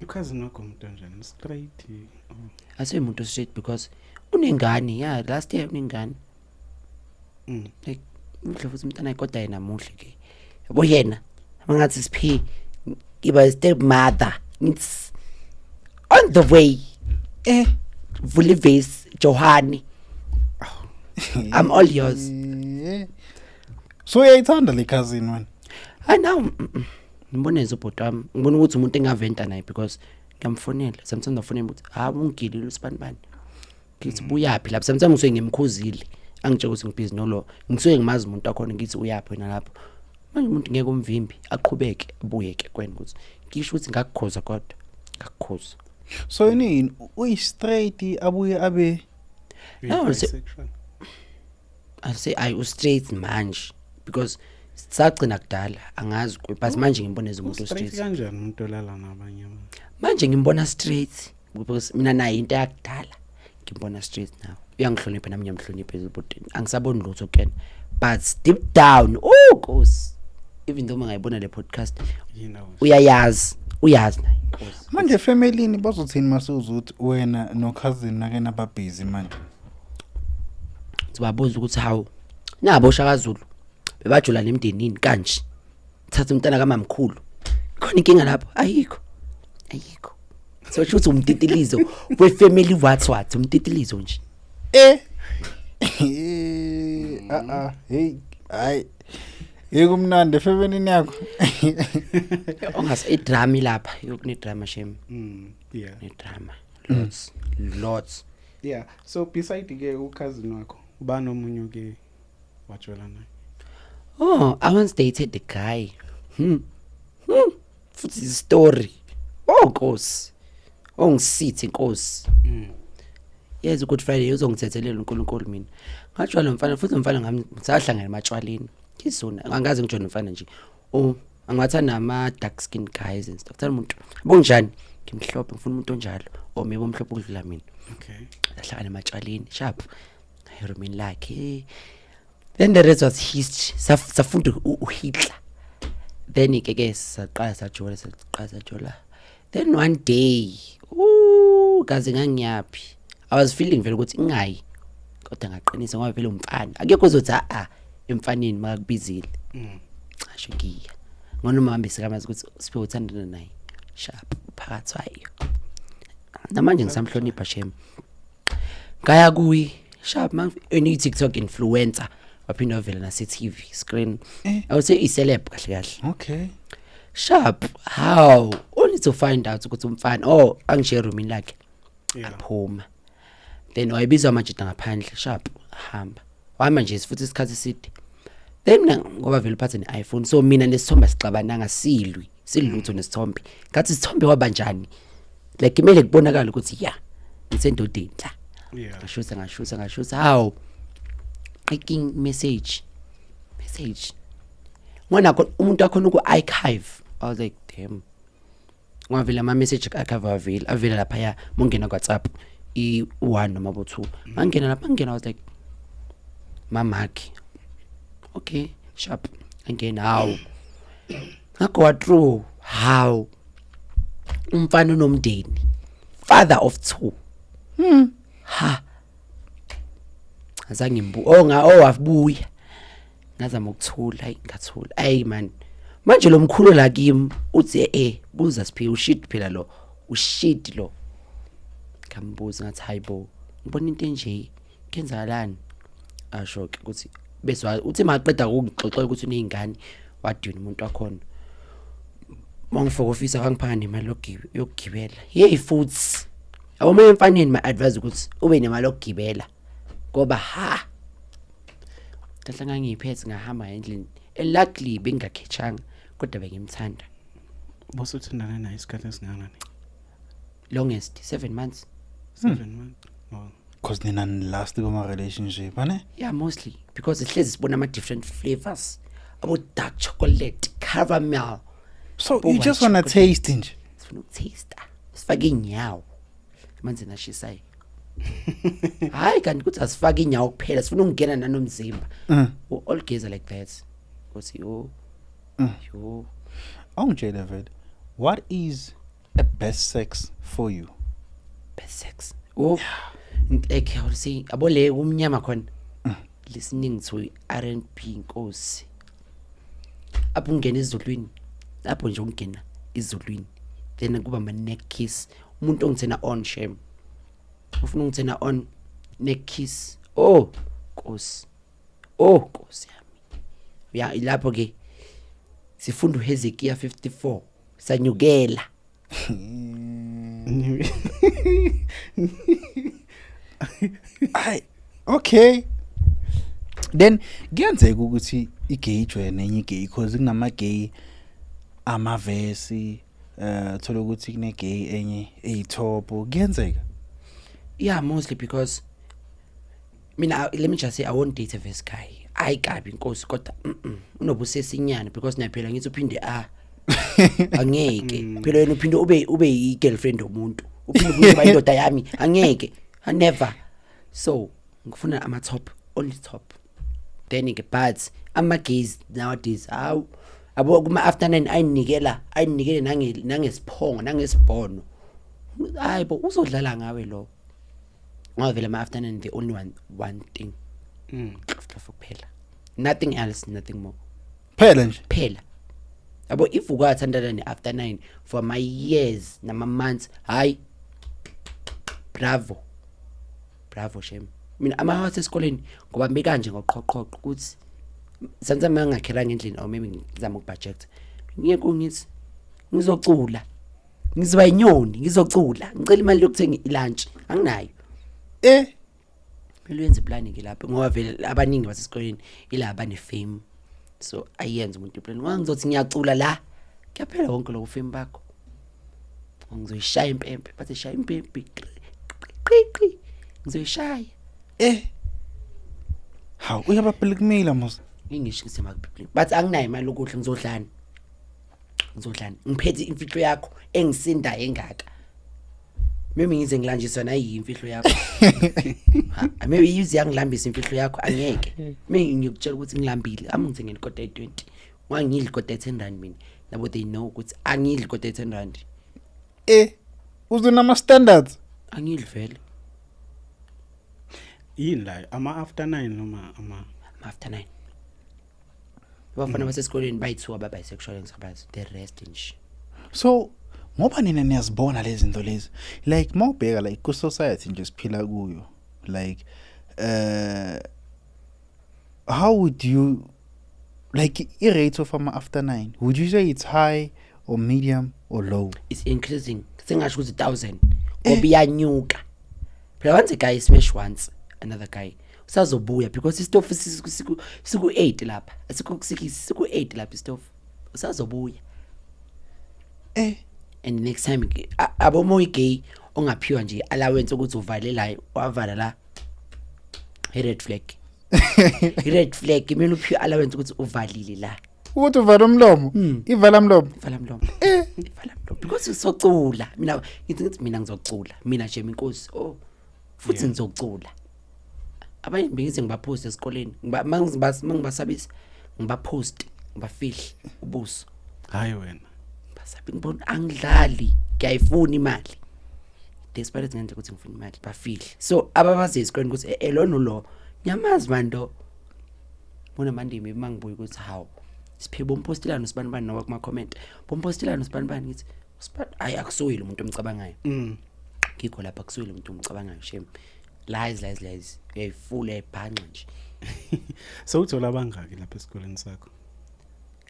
Ucousin wakho umuntu onjani, straight? Oh. Asiyomuntu straight because unengane. Yeah, last year unengane. Like muhle futhi umntana, kodwa yena muhle ke, yabo, yena mangathi siphi iba step mother, it's on the way. Vula ivesi Johani, I'm all yours. So uyayithanda le cousin wena? I know ngibona ubhuti wami, ngibona ukuthi umuntu engaventa naye because ngiyamfonela sometimes, ngafonela ukuthi ha, ungigilile usibani bani, ngithi buyaphi lapho. Sometimes ngisuke ngimkhuzile, angitshela ukuthi ngibhizi nolo, ngisuke ngimazi umuntu wakhona, ngithi uyaphi wena lapho manje. Umuntu ngeke umvimbi, aqhubeke abuye-ke kwena ukuthi ngisho ukuthi ngakukhoza, kodwa ngakukhoza. So yini, uyi straight abuye abe No, Bisexual? I say ayi, u-straight manje because sagcina kudala, angazi but manje ngimbona as umuntu straight. o-straight. Kanjani umuntu olala nabanye abantu? Manje ngimbona straight because mina naye into yakudala, ngimbona straight now. Uyangihlonipha, nami ngiyamhlonipha ezibhodini, angisaboni lutho kuyena, but deep down, oh Nkosi, even though mangayibona le podcast, He knows. uyayazi, uyazi naye, Nkosi. Manje efamilini bazothini masuzuthi wena no cousin nake nababhizi manje? Sibabuza ukuthi hawu, nabo Shaka Zulu bebajula nemndenini kanje, thatha umntana kamamkhulu, khona inkinga lapho? Ayikho. Ayikho. So shuthi umtitilizo we-family, what umtitilizo nje. Ah ah, hey, hayi. Yekumnandi efebenini yakho. Ongase idrama ilapha, yokune-drama shem. Ne-drama, lots lots. Yeah, so beside ke ucousin wakho, ubani omunye ke wajola naye? Oh, I once dated a guy. Futhi story. Oh Nkosi. Oh ngisithi Nkosi. Yes, Good Friday uzongithethelela uNkulunkulu mina. Ngajwala mfana, futhi mfana ngami sahlangana ematshwaleni. Ngizona angazi ngijona mfana nje. Oh, angathanda ama dark skin guys and stuff. Thanda umuntu. Bonjani? Ngimhlophe, ngifuna umuntu onjalo. Or maybe omhlophe ukudlula mina. Sahlangana ematshwaleni, sharp. Erumini lakhe. Then the rest was history. Safunda uHitler. Then ke saqala sajola, saqala sajola. Then one day, ooh, kaze ngangiyaphi. I was feeling vele ukuthi ingayi. Kodwa ngaqinisa ngoba vele umfana. Akekho ozothi a emfaneni makakubizile. Asho ngiya. Ngona hambe sikamazi ukuthi Siphiwe uthandana naye. Sharp phakathi wayo. Namanje ngisamhlonipha shem. Ngaya kuyi sharp man, eni TikTok influencer, waphinda wavela nase TV screen. I would say i celeb kahle kahle. Sharp, how only to find out ukuthi umfana, oh, angishiye roomini lakhe. Aphuma. Then wayebizwa amajita ngaphandle, sharp, hamba. Wahamba nje futhi isikhathi eside. Then mina ngoba vele uphathe ne-iPhone, so mina nesithombe sixabananga, silwi silutho nesithombe. Ngathi isithombe wabanjani? Like kumele kubonakala ukuthi yeah, ngisendodeni la. Ngashutha, ngashutha, ngashutha, hawu, clicking message message ngona umuntu akhona uku-archive. I was like, damn, ngavela ama message archive, avela avela lapha ya mongena ku WhatsApp i1 noma bo 2, mangena lapha, ngena, I was like, mamakhe, okay, sharp, angena, hawu, ngago through, how umfana unomndeni, father of two. Ha, azange ngimbu, oh, nga, oh, wabuya, ngazama ukuthula, hayi, ngathula. Ayi man, manje lo mkhulu la kimi uthi, buza Siphiwe, ushit phela lo, ushit lo. Ngambuza ngathi, hayibo, ngibona into enje, kenzakalani? Asho ke ukuthi bese uthi maqeda ukungixoxela ukuthi uneyingane, wadina umuntu wakhona, mangifika office akangiphanga nemali yokugibela. Hey, futhi yabo emfaneni, my advice ukuthi ube nemali yokugibela, ngoba ha kahle ngangiyiphethe, ngahamba endlini and luckily bengingakhethanga, kodwa bengimthanda. Bosuthandana naye isikhathi esingakanani? Longest 7 months. 7 months. Oh. Because nina last kuma relationship, ane? Yeah, mostly because sihlezi sibona ama different flavors, abo dark chocolate, caramel. So Bo you just white wanna chocolate. Taste nje. Sifuna ukutaste, sifake inyawo emanzini ashisayo. Hayi, kanti ukuthi asifake inyawo kuphela, sifuna ukungena nanomzimba. All gays are like that, uthi yo yo. Awungitshele vele. What is a best sex for you? Best sex, oh, like I would say abo le kumnyama khona, listening to R&B, inkosi, apho ungena ezulwini, lapho nje ungena ezulwini, then kuba ama neck kiss, umuntu ongithena on, shame, ufuna ungithena on, neck kiss, oh nkosi, oh nkosi yami. Ya, lapho ke sifunda uHezekiah 54, sanyukela. Ay, okay. Then kuyenzeka ukuthi igay join nenye igay, because kunama gay amavesi, thola ukuthi kune gay enye eyitop, kuyenzeka. Yeah, mostly because mina, let me just say, I won't date a verse guy. Ayi kabi inkosi, kodwa unobusesinyana because naphela ngithi uphinde a angeke phela wena uphinde ube i girlfriend yomuntu, uphinde ubuye uba indoda yami, angeke, I never. So ngifuna ama top, only top. Then ke, but ama gays nowadays, hawu, abo kuma after 9 ayinikela, ayinikele nange nangesiphongo nangesibhono, hayi bo, uzodlala ngawe lo, ngoba vele ama after 9, the only one thing, kuphela, nothing else, nothing more. Phela nje. Phela. Yabo, if ukwathandana ne-after 9 for my years nama-months, hayi, bravo, bravo, shem. Mina ama-house esikoleni ngoba bekanje ngoqhoqhoqho ukuthi sometimes mangakhelanga endlini or maybe ngizama ukubudget, ngiye kungithi ngizocula, ngizoba inyoni, ngizocula, ngicela imali yokuthenga ilunch, anginayo. Kumele uyenze iplan ke lapho, ngoba vele abaningi basesikoleni ila bane-fame, so ayenze umuntu iplan, ngoba ngizothi ngiyacula la, kuyaphela wonke lo fame bakho. Ngizoyishaya impempe, bathi shaya impempe, qi qi, ngizoyishaya. Hawu, uyabablackmaila mos. Ngingisho ngithi makubhibhi, but anginayo imali lokudla, ngizodlani? Ngizodlani ngiphethe imfihlo yakho engisindayo engaka? Maybe ngize ngilanjiswa nayi imfihlo yakho. Ha, maybe ize yangilambisa imfihlo yakho, angeke. Maybe ngiyokutshela ukuthi ngilambile, amngithengele ikota ye-20, wangidla ikota ye-10 rand. Mina nabo, they know ukuthi angidli ikota ye-10 rand. Uzonama standards. Angidli vele. Yini la, ama after 9 noma ama After 9, abafana basesikoleni bayi-two aba-bisexual engisabazi, the rest nje. So ngoba nina niyazibona lezi zinto lezi, like mawubheka like ku society nje siphila kuyo, like how would you like i rate of ama after 9? Would you say it's high or medium or low? It's increasing, sengasho ukuthi 1000, ngoba iyanyuka phela. Once a guy smash once another guy, usazobuya because isitofu siku 8 lapha, asikho ku 6, siku 8 lapha isitofu, usazobuya. And next time abo gay ongaphiwa nje allowance ukuthi uvale la, wavala la, i red flag, i red flag. Kumele uphiwe allowance ukuthi uvalile la. Ukuthi uvala umlomo, ivala mlomo. Vala mlomo, vala mlomo, because usocula. Mina ngithi mina ngizocula, mina nje inkosi, oh, futhi ngizocula. Abanye bengize ngibapost esikoleni, mangibasabisa, ngibapost, ngibafihle ubuso. Hayi wena. Basabi, ngibona angidlali, ngiyayifuna imali, desperate ngendlela ukuthi ngifuna imali, bafihle. So ababazi esikoleni ukuthi lo no lo ngiyamazi manje. Bona manje mangibuya ukuthi hawu, siphe bompostilano sibani bani, noma kuma comment bompostilano sibani bani, ngithi sibani, hayi, akusuyile umuntu omcabangayo. Ngikho lapha, kusuyile umuntu omcabangayo, shame, lies, lies, lies, uyayifula ebhanxa nje. So uthola abangaki lapha esikoleni sakho?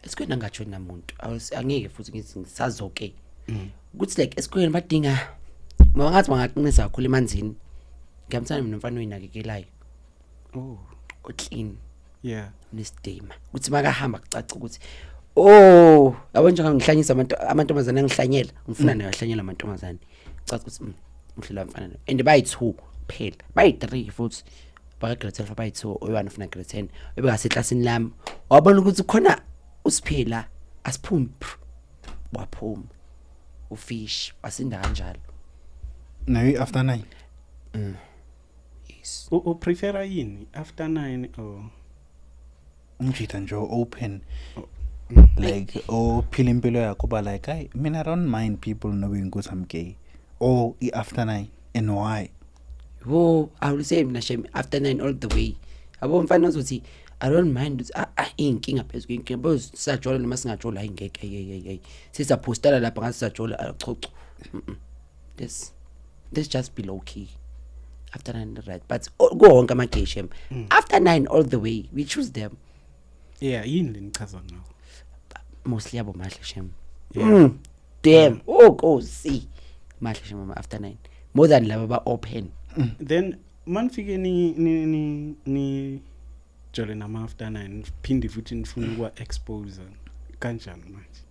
Esikoleni angatshoni namuntu. Angeke futhi ngithi ngisazoke ukuthi like esikoleni badinga mangathi bangaqinisa kakhulu emanzini. Ngiyamthanda mina umfana oyinakekelayo, oclean, nesidima, ukuthi makahamba kucaca ukuthi oh, yabo, njengoba ngihlanyisa abantu, amantombazane angihlanyela, ngifuna nayo ahlanyela amantombazane, caca ukuthi muhle la mfana lo. And bayi-two kuphela, bayi-three futhi baka grade 12, bayi-two, oyi-one ufuna grade 10, ebekaseklasini lami, wabona ukuthi khona usiphila asiphumi, phu, waphuma ufish, wasinda kanjalo. Nayo after 9? Yes. U prefera yini, after 9 or Umjita nje open, like ophila impilo yakho, ba like, I mean, I don't mind people knowing ukuthi I'm gay, or i after 9, and why? Wo, I will say mina shem, after 9 all the way. Yabo, mfana uzothi I don't mind ukuthi iy'nkinga phezu kwey'nkinga bo, sisajola noma singajola, hayi ngeke, hey hey hey, sisaphostana lapha ngathi sisajola, achocho. Let's just be low key, after 9, right? But kuwo wonke ama-gay, shem, after 9 all the way, we choose them. Yeah, yini lenichaza ngawo? Mostly yabo mahle, shem. Damn, oh nkosi, mahle shem ama after 9, more than laba ba open. Then manifike ni jole nama after 9, phinde futhi nifuna ukuwa expose kanjani manje?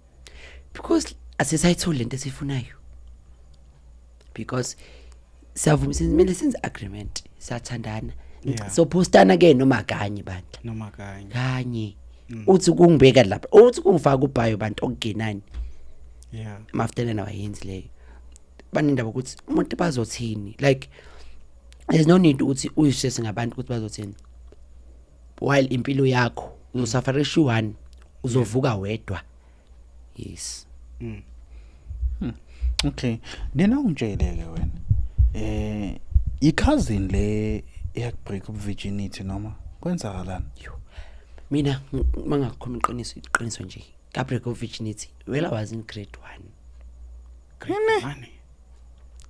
Because asisayitholi lento esifunayo, because siyavuma, kumele senze agreement, siyathandana. So postana ke noma kanye bandla. Noma kanye. Kanye uthi kungibeka lapha, uthi kungifaka kubhayo bantu okungenani. Ama-after nine awayenzi leyo, banendaba ukuthi umuntu bazothini. Like there's no need ukuthi uyishese ngabantu ukuthi bazothini, while impilo yakho uzosafarisha u-one, uzovuka wedwa, yes. Okay, then awungitshele ke wena, i-cousin le eyakubreak virginity noma kwenzakalani? Yo. Mina mangakhuluma iqiniso, iqiniso nje. Ka break of virginity well, I was in grade 1. Grade Yini? 1.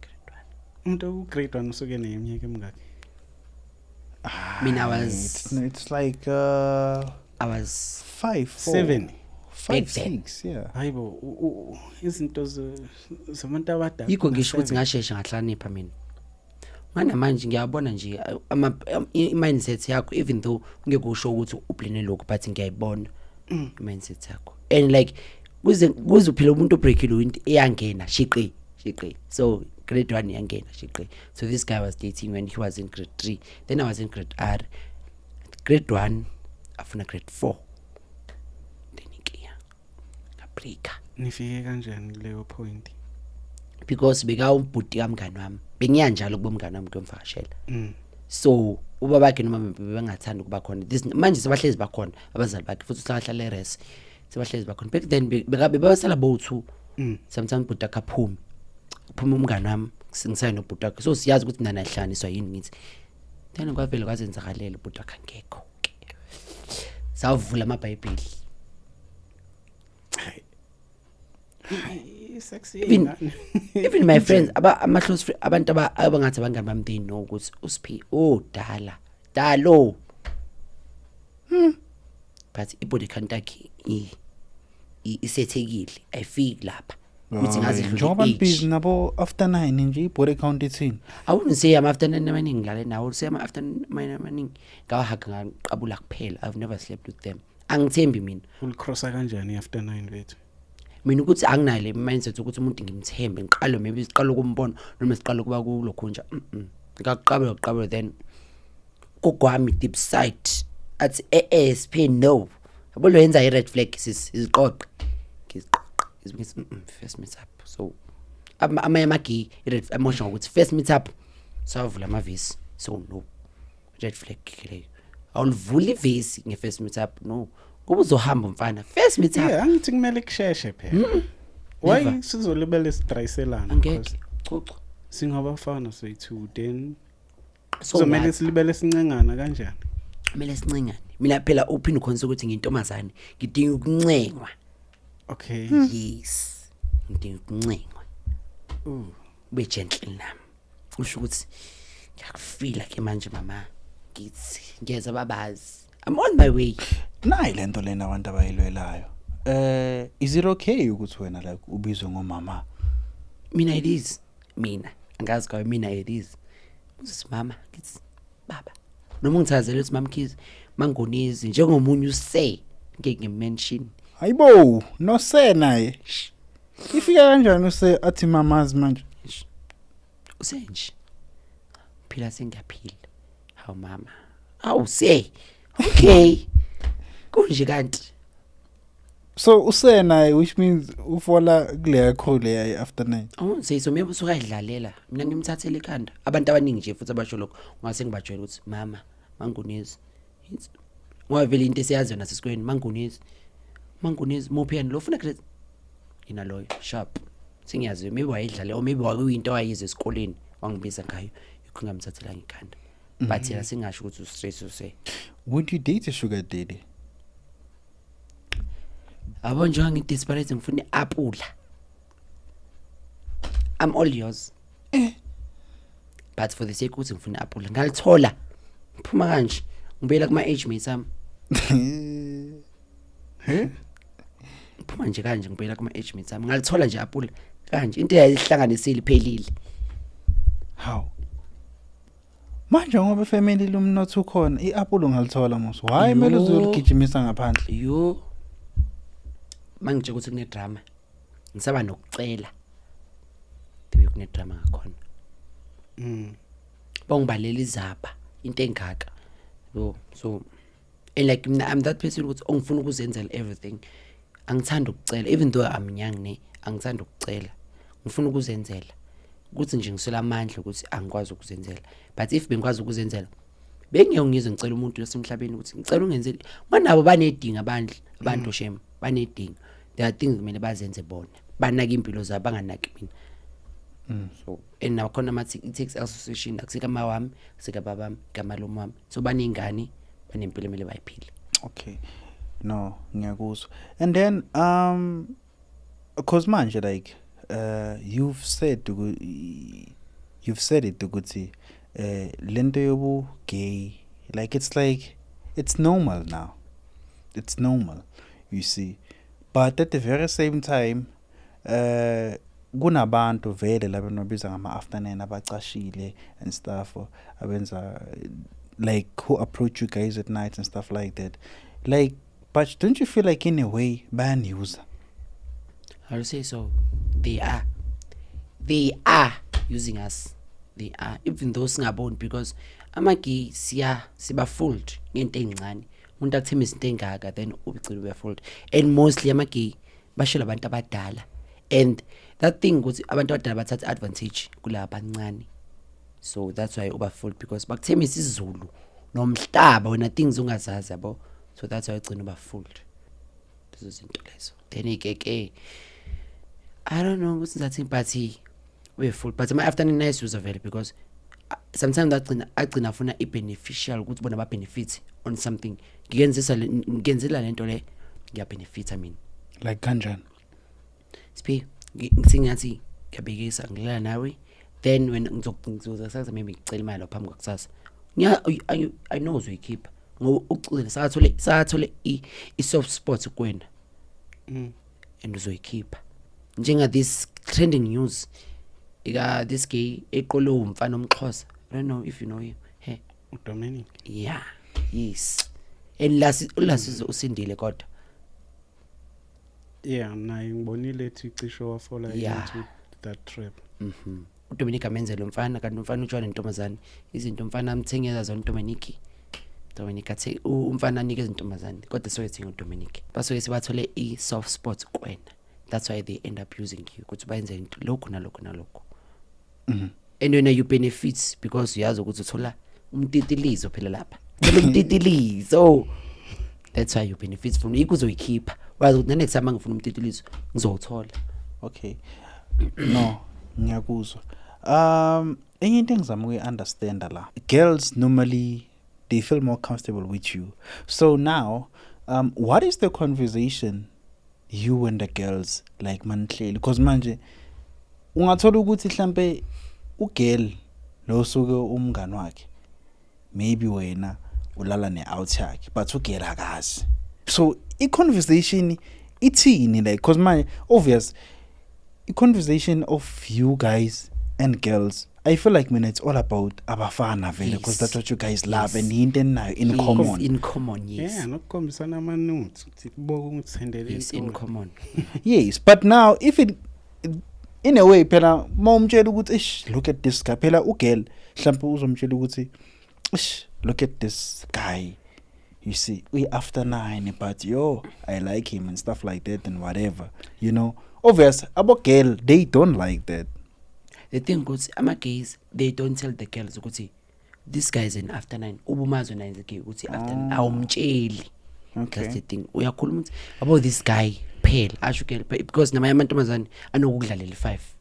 Grade 1. Umuntu oku grade 1 usuke neminyaka emingaki? Mina I was It's like I was 5 4 7. 5 Back then. 6, yeah. Hayibo, izinto zabantu abadala. Yikho ngisho ukuthi ngashesha ngahlakanipha mina. Manje ngiyabona nje ama i-mindset yakho, even though ngeke usho ukuthi uplane lokho, but ngiyayibona i-mindset yakho. And like kuze uphila umuntu obreakile into eyangena shiqi shiqi. So grade 1 yangena shiqi. So this guy was dating when he was in grade 3, then I was in grade R. Grade 1 afuna grade 4, then inkinga ngabreaka. Nifike kanjani kuleyo point? Because bekawubhuti kamngani wami, bengiya njalo kubo mngani wami kuyomvakashela. So ubabakhe noma bengathanda ukuba khona this manje sebahlezi bakhona abazali bakhe, futhi usahlala eres, sebahlezi bakhona. Back then bebasala bo-two. Sometimes bhuti akhe aphume, uphume umngani wami, ngisaye nobhuti wakhe, so siyazi ukuthi nani ahlanganiswa yini. Ngithi then kwavele kwazenzakalela ubhuti wakhe angekho, savula amabhayibheli. Sexy. Even my friends, aba ama close friend, abantu abangathi abangani bami, they know ukuthi uSiphi oh dala dalo, but ibody count yakhe isethekile, ayifiki lapha ukuthi ngaze idlule Njengoba age. busy nabo after 9 nje, i-body count ithini? I wouldn't say ama after 9 amaningi ngilale nawo, say ama after 9 amaningi ngawahaga ngaqabula kuphela. I've never slept with them, angithembi mina. Ulicrossa kanjani after 9 bethu? Mina ukuthi anginayo le mindset ukuthi umuntu ngimthembe ngiqale, maybe siqale ukumbona noma siqale ukuba kulokhu nje, ngaqabela kuqabela, then kugwami deep side athi eh no, yabo lo yenza i red flag sis, iziqoqe ngiziqoqe ngithi first meet up. So amanye amagay i red emotion ukuthi first meet up sawavula amavesi, so no, red flag leyo, awulivula ivesi nge first meet up, no, ngoba uzohamba mfana first meet up. Yeah, angithi kumele kusheshe phela. Why Never. sizolibele sidrayiselana? Angeke cucu. Singabafana soyi-two, then So kuzomele what? silibele sincengana kanjani? Kumele sincengane, mina phela uphinde ukhonise ukuthi ngiyintombazane, ngidinga ukuncengwa. Okay. Yes, ngidinga ukuncengwa. Ooh. Ube gentle nami, usho ukuthi ngiyakufila ke manje mama, ngithi ngiyeza babazi, I'm on my way. Nayi lento lena abantu abayilwelayo. Is it okay ukuthi wena like ubizwe ngomama? Mina it is, mina angazi kwayo, mina it is uthi mama, ngithi baba, noma ungithazele ukuthi mamkhize mangonizi njengomunye use ngeke ngimention. Hayibo, no se naye. Ifika kanjani use athi mamazi manje? Usenje phila sengiyaphila, hawu mama, awu se okay kunje kanti. So use naye, which means ufola kuleya crew leya after 9. I won't say so, maybe usuke ayidlalela, mina ngimthathele ekhanda. Abantu abaningi nje futhi abasho lokho, ungase ngibajwayele ukuthi mama mangunezi, ngoba vele into esiyaziyo nasesikoleni, mangunezi mangunezi muphi yena lo ufuna grade yena loyo sharp, sengiyaziyo maybe wayedlala or maybe wakuyinto ayizwe esikoleni wangibiza ngayo, yikho ngamthathela ngekhanda, but yena singasho ukuthi ustress use. Would you date a sugar daddy? Yabo njengoba ngidesperate ngifuna iapula, I'm all yours, but for the sake ukuthi ngifuna iapula ngalithola ngiphuma kanje ngibuyela kuma age mates ami. Ngiphuma nje kanje ngibuyela kuma age mates ami, ngalithola nje iapula kanje, into eyayihlanganisile iphelile. How? Manje ngoba family lomnotho ukhona, iapple ungalithola mos. Why kumele Yo. uzoligijimisa ngaphandle? Yo, mangitshela ukuthi kune drama, ngisaba nokucela the way kune drama ngakhona. Bangibalela izaba into engaka yo, so and like mina I'm that person ukuthi ongifuna ukuzenzela everything, angithanda ukucela, even though I'm young ne, angithanda ukucela, ngifuna ukuzenzela ukuthi nje ngiswela amandla ukuthi angikwazi ukuzenzela, but if bengikwazi ukuzenzela bengeke ngizwe ngicela umuntu wasemhlabeni ukuthi ngicela ungenzele, ngoba nabo banedinga abandla abantu shem banedinga, there are things kumele bazenze bona, banake impilo zabo banganaki mina. So and nakhona amathi i-tax association akusika mawami, akusika babami, kamalume wami, so baney'ngane banempilo emele bayiphile. Okay. No, ngiyakuzwa. And then cause manje like you've said it ukuthi lento yobu gay, like it's normal now. It's normal, you see. But at the very same time kunabantu vele laba nobiza ngama after nine abacashile and stuff, abenza like who approach you guys at night and stuff like that. Like, but don't you feel like in a way bayani-use? I would say so. They are using us. They are, even though singaboni, because ama-gay siya siba fooled ngento ey'ncane. Umuntu akuthembisa into engaka, then ubigcina ube fooled. And mostly ama-gay bashela abantu abadala, and that thing ukuthi abantu abadala bathatha advantage kulaba abancane. So that's why uba fooled, because bakuthembisa isizulu nomhlaba, wena things ungazazi, yabo. So that's why ugcina uba fooled lezo zinto lezo. Then ke ke I don't know ukuthi ngizathini, but we full, but ama-after nine ayisuza vele, because sometimes agcina afuna i-beneficial ukuthi bona ba-benefit on something. Ngikenzela lento le, ngiyabenefita mina. Like kanjani? Siphi, ngithi ngathi ngiyabekisa, ngilala nawe, then wena ngizoza kusasa, maybe ngicela imali phambi kwakusasa. I know uzoyikhipha ngoba ucile sathole i-soft spot kuwena and uzoyikhipha. Njenga this trending news ika this gay eqole umfana omXhosa. I don't know if you know him, hey. uDominic. Yeah, yes, and lasi ulasizo usindile kodwa. Yeah, naye ngibonile ethi cishe wafola into that trap. UDominic amenze lo mfana, kanti umfana utshwa nentombazane izinto umfana amthengela zona uDominic. Dominic athe umfana anike izintombazane, kodwa soke thenga uDominic, basuke sebathole i-soft spot kuwena. That's why they end up using you ukuthi bayenze into lokhu nalokhu nalokhu. And wena you benefit because uyazi ukuthi uthola umtitilizo phela lapha, uthola umtitilizo. That's why you benefit from ikho uzoyikhipha, wazi ukuthi next time ngifuna umtitilizo ngizowuthola. Okay, no, ngiyakuzwa. Enye into engizama ukuyi-understanda la, girls normally they feel more comfortable with you. So now what is the conversation you and the girls like manihleli? Because manje ungathola ukuthi mhlambe ugirl lo suke umngani wakhe, maybe wena ulala ne-out yakhe, but ugirl akazi. So i-conversation ithini? Like, because manje obvious i-conversation of you guys and girls, I feel like mina it's all about abafana vele, because that's what you guys love and into eninayo in common. In common, yes. Yeah, nokukhombisana ama-notes ukuthi kuboka ungithendele. Yes, in common. Yes, but now if it in a way phela mawumtshela ukuthi, "Ish, look at this guy," phela ugirl mhlawumbe uzomtshela ukuthi, "Ish, look at this guy, you see, we after nine, but yo, I like him," and stuff like that and whatever. Obvious abo girl, they don't like that. The thing ukuthi ama-gays, they don't tell the girls ukuthi this guy is an after nine. Ubumazi wena as a gay ukuthi after nine, awumtsheli. That's the thing. Uyakhuluma ukuthi about this guy phela, asho girl, because namanye amantombazane anokudlalela i-five.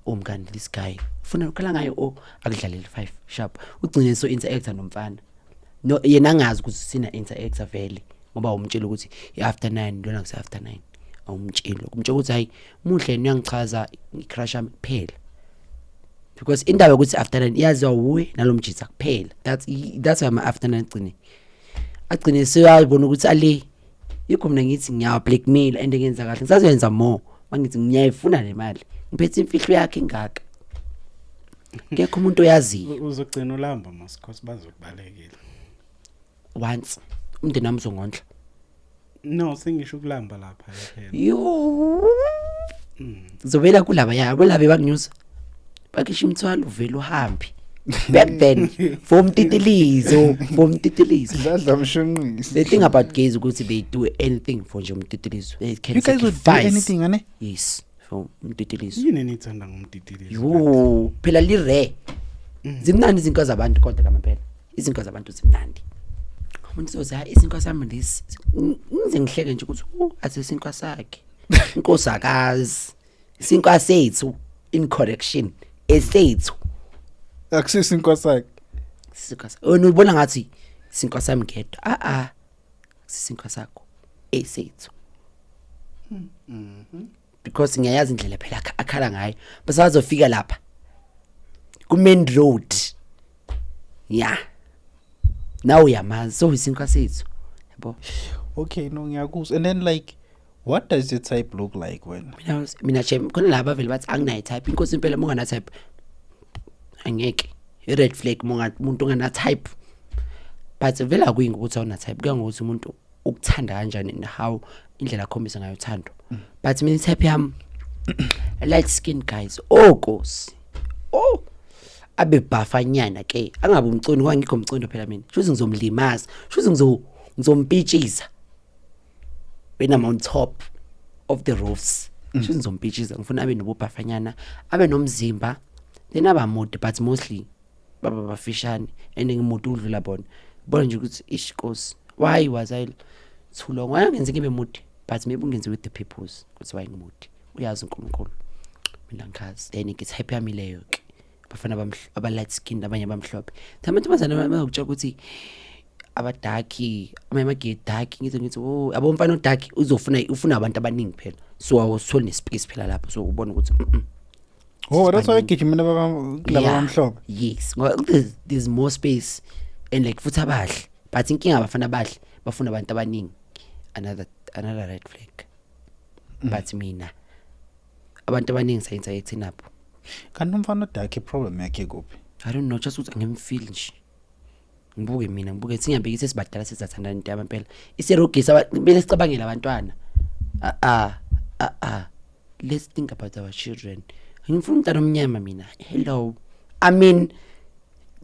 Oh mngani, this guy ufuna ukhala ngayo, oh akudlalela i-five sharp, ugcine so interacta nomfana. No, yena angazi ukuthi sina interacta vele, ngoba umtshela ukuthi i-after nine lona, kuse after nine. Awumtsheli lokho, umtshela ukuthi hayi, muhle yena, uyangichaza, i-crush yami kuphela, because indaba yokuthi after nine iyaziwa wuwe nalomjitha kuphela. That's why ama-after nine agcine seyabona ukuthi ale yikho. Mina ngithi ngiyawa-blackmail and ngenza kahle, ngisazoyenza more. Mangithi ngiyayifuna le mali, ngiphethe imfihlo yakhe engaka, kekho umuntu oyaziyo. Uzogcina ulamba masikhosi, bazokubalekela. Once umndeni wami uzongondla. No, sengisho ukulamba lapha phela. Yo, zobela kulaba ya kulaba bakunyusa, bakhisha imithwalo, uvela uhambe back then for umtitilizo. Dladla mshunqisi. The thing about gays ukuthi they do anything for nje umtitilizo. They can You guys would do sacrifice. anything, ane? Yes, for umtitilizo. Yini enithanda ngomtitilizo? Yo, phela li rare, zimnandi izinto zabantu, kodwa kamaphela izinto zabantu zimnandi. Umuntu uzothi, "Hayi, isinkwa sami this." Ngize ngihleke nje ukuthi, "Oh, athi isinkwa sakhe inkosi akazi isinkwa sethu." In correction, esethu. Akusiso inkwa sakhe. Isinkwa sakhe, wena ubona ngathi isinkwa sami ngedwa. Ah ah, isinkwa sakho. Esethu because ngiyayazi indlela phela akhala ngayo, bese bazofika lapha ku main road. Yeah, nawe uyamazi, so isinkwa sethu, yabo. Okay, no, ngiyakuzwa. And then, like, what does your type look like when Mina shem, khona laba vele bathi anginayo type. Inkosi impela, uma ungana type angeke, i red flag uma umuntu ungana type. But vele akuyi ngokuthi awuna type, kuya ngokuthi umuntu ukuthanda kanjani and how indlela akhombisa ngayo uthando. But mina type yami, light skin guys. Oh Nkosi, oh, abe bhafanyana ke, angabe umcondo, ngoba ngikho umcondo phela mina. Shuthi ngizomlimaza, shuthi ngizompitshiza when I'm on top of the roofs. Shuthi ngizompitshiza. Ngifuna abe nobubhafanyana, abe nomzimba, then abamude, but mostly baba bafishane and ngimude udlula bona. Bona nje ukuthi ish Nkosi, why was I too long? Why ngenze ngibe mude? But maybe ungenze with the purpose ukuthi why ngimude, uyazi uNkulunkulu, mina ngikhazi. Then ngitype yami leyo ke, bafana aba light skin, abanye abamhlophe. Amantombazane bazokutshela ukuthi abadark, amanye amagay dark. Ngithi oh, yabo, umfana odark uzofuna, ufuna abantu abaningi phela, so awusitholi nespace phela lapho, so ubona ukuthi Oh, that's why gijimela kulaba abamhlophe. Yes, ngoba there's more space and like futhi abahle. But inkinga, abafana abahle bafuna abantu abaningi, another red flag. But mina abantu abaningi sayenza yethini apho. Kanti umfana odark, iproblem yakhe kuphi? I don't know, just ukuthi angimfeel nje. Ngibuke mina, ngibuke, singiyabhekisa, sesibadala, sizathandana, into yamampela iserogisi. Kumele sicabangele abantwana. Ah ah ah ah, let's think about our children. Ngifuna umntana omnyama mina. Hello, I mean,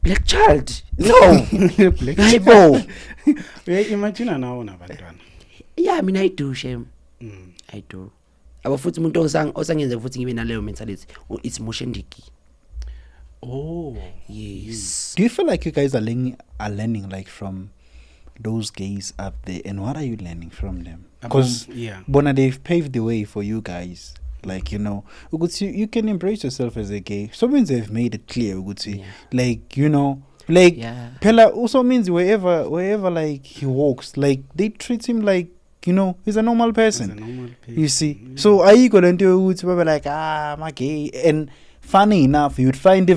black child, no. Black. Hayibo. Uyayi-imagine nawo nabantwana? Yeah, mina I do, shame. I do. Abo futhi umuntu osangenza futhi ngibe naleyo mentality, it's Moshe Ndiki. Oh. Yes. Do you feel like you guys are learning like from those gays up there, and what are you learning from them? Because bona, they've paved the way for you guys, like, ukuthi you can embrace yourself as a gay. So means they've made it clear ukuthi like, like, phela also means wherever like he walks, like, they treat him like he's a normal As person. A normal person. You see, so ayikho lento yokuthi babe like, "Ah, I'm gay." And funny enough, you'd find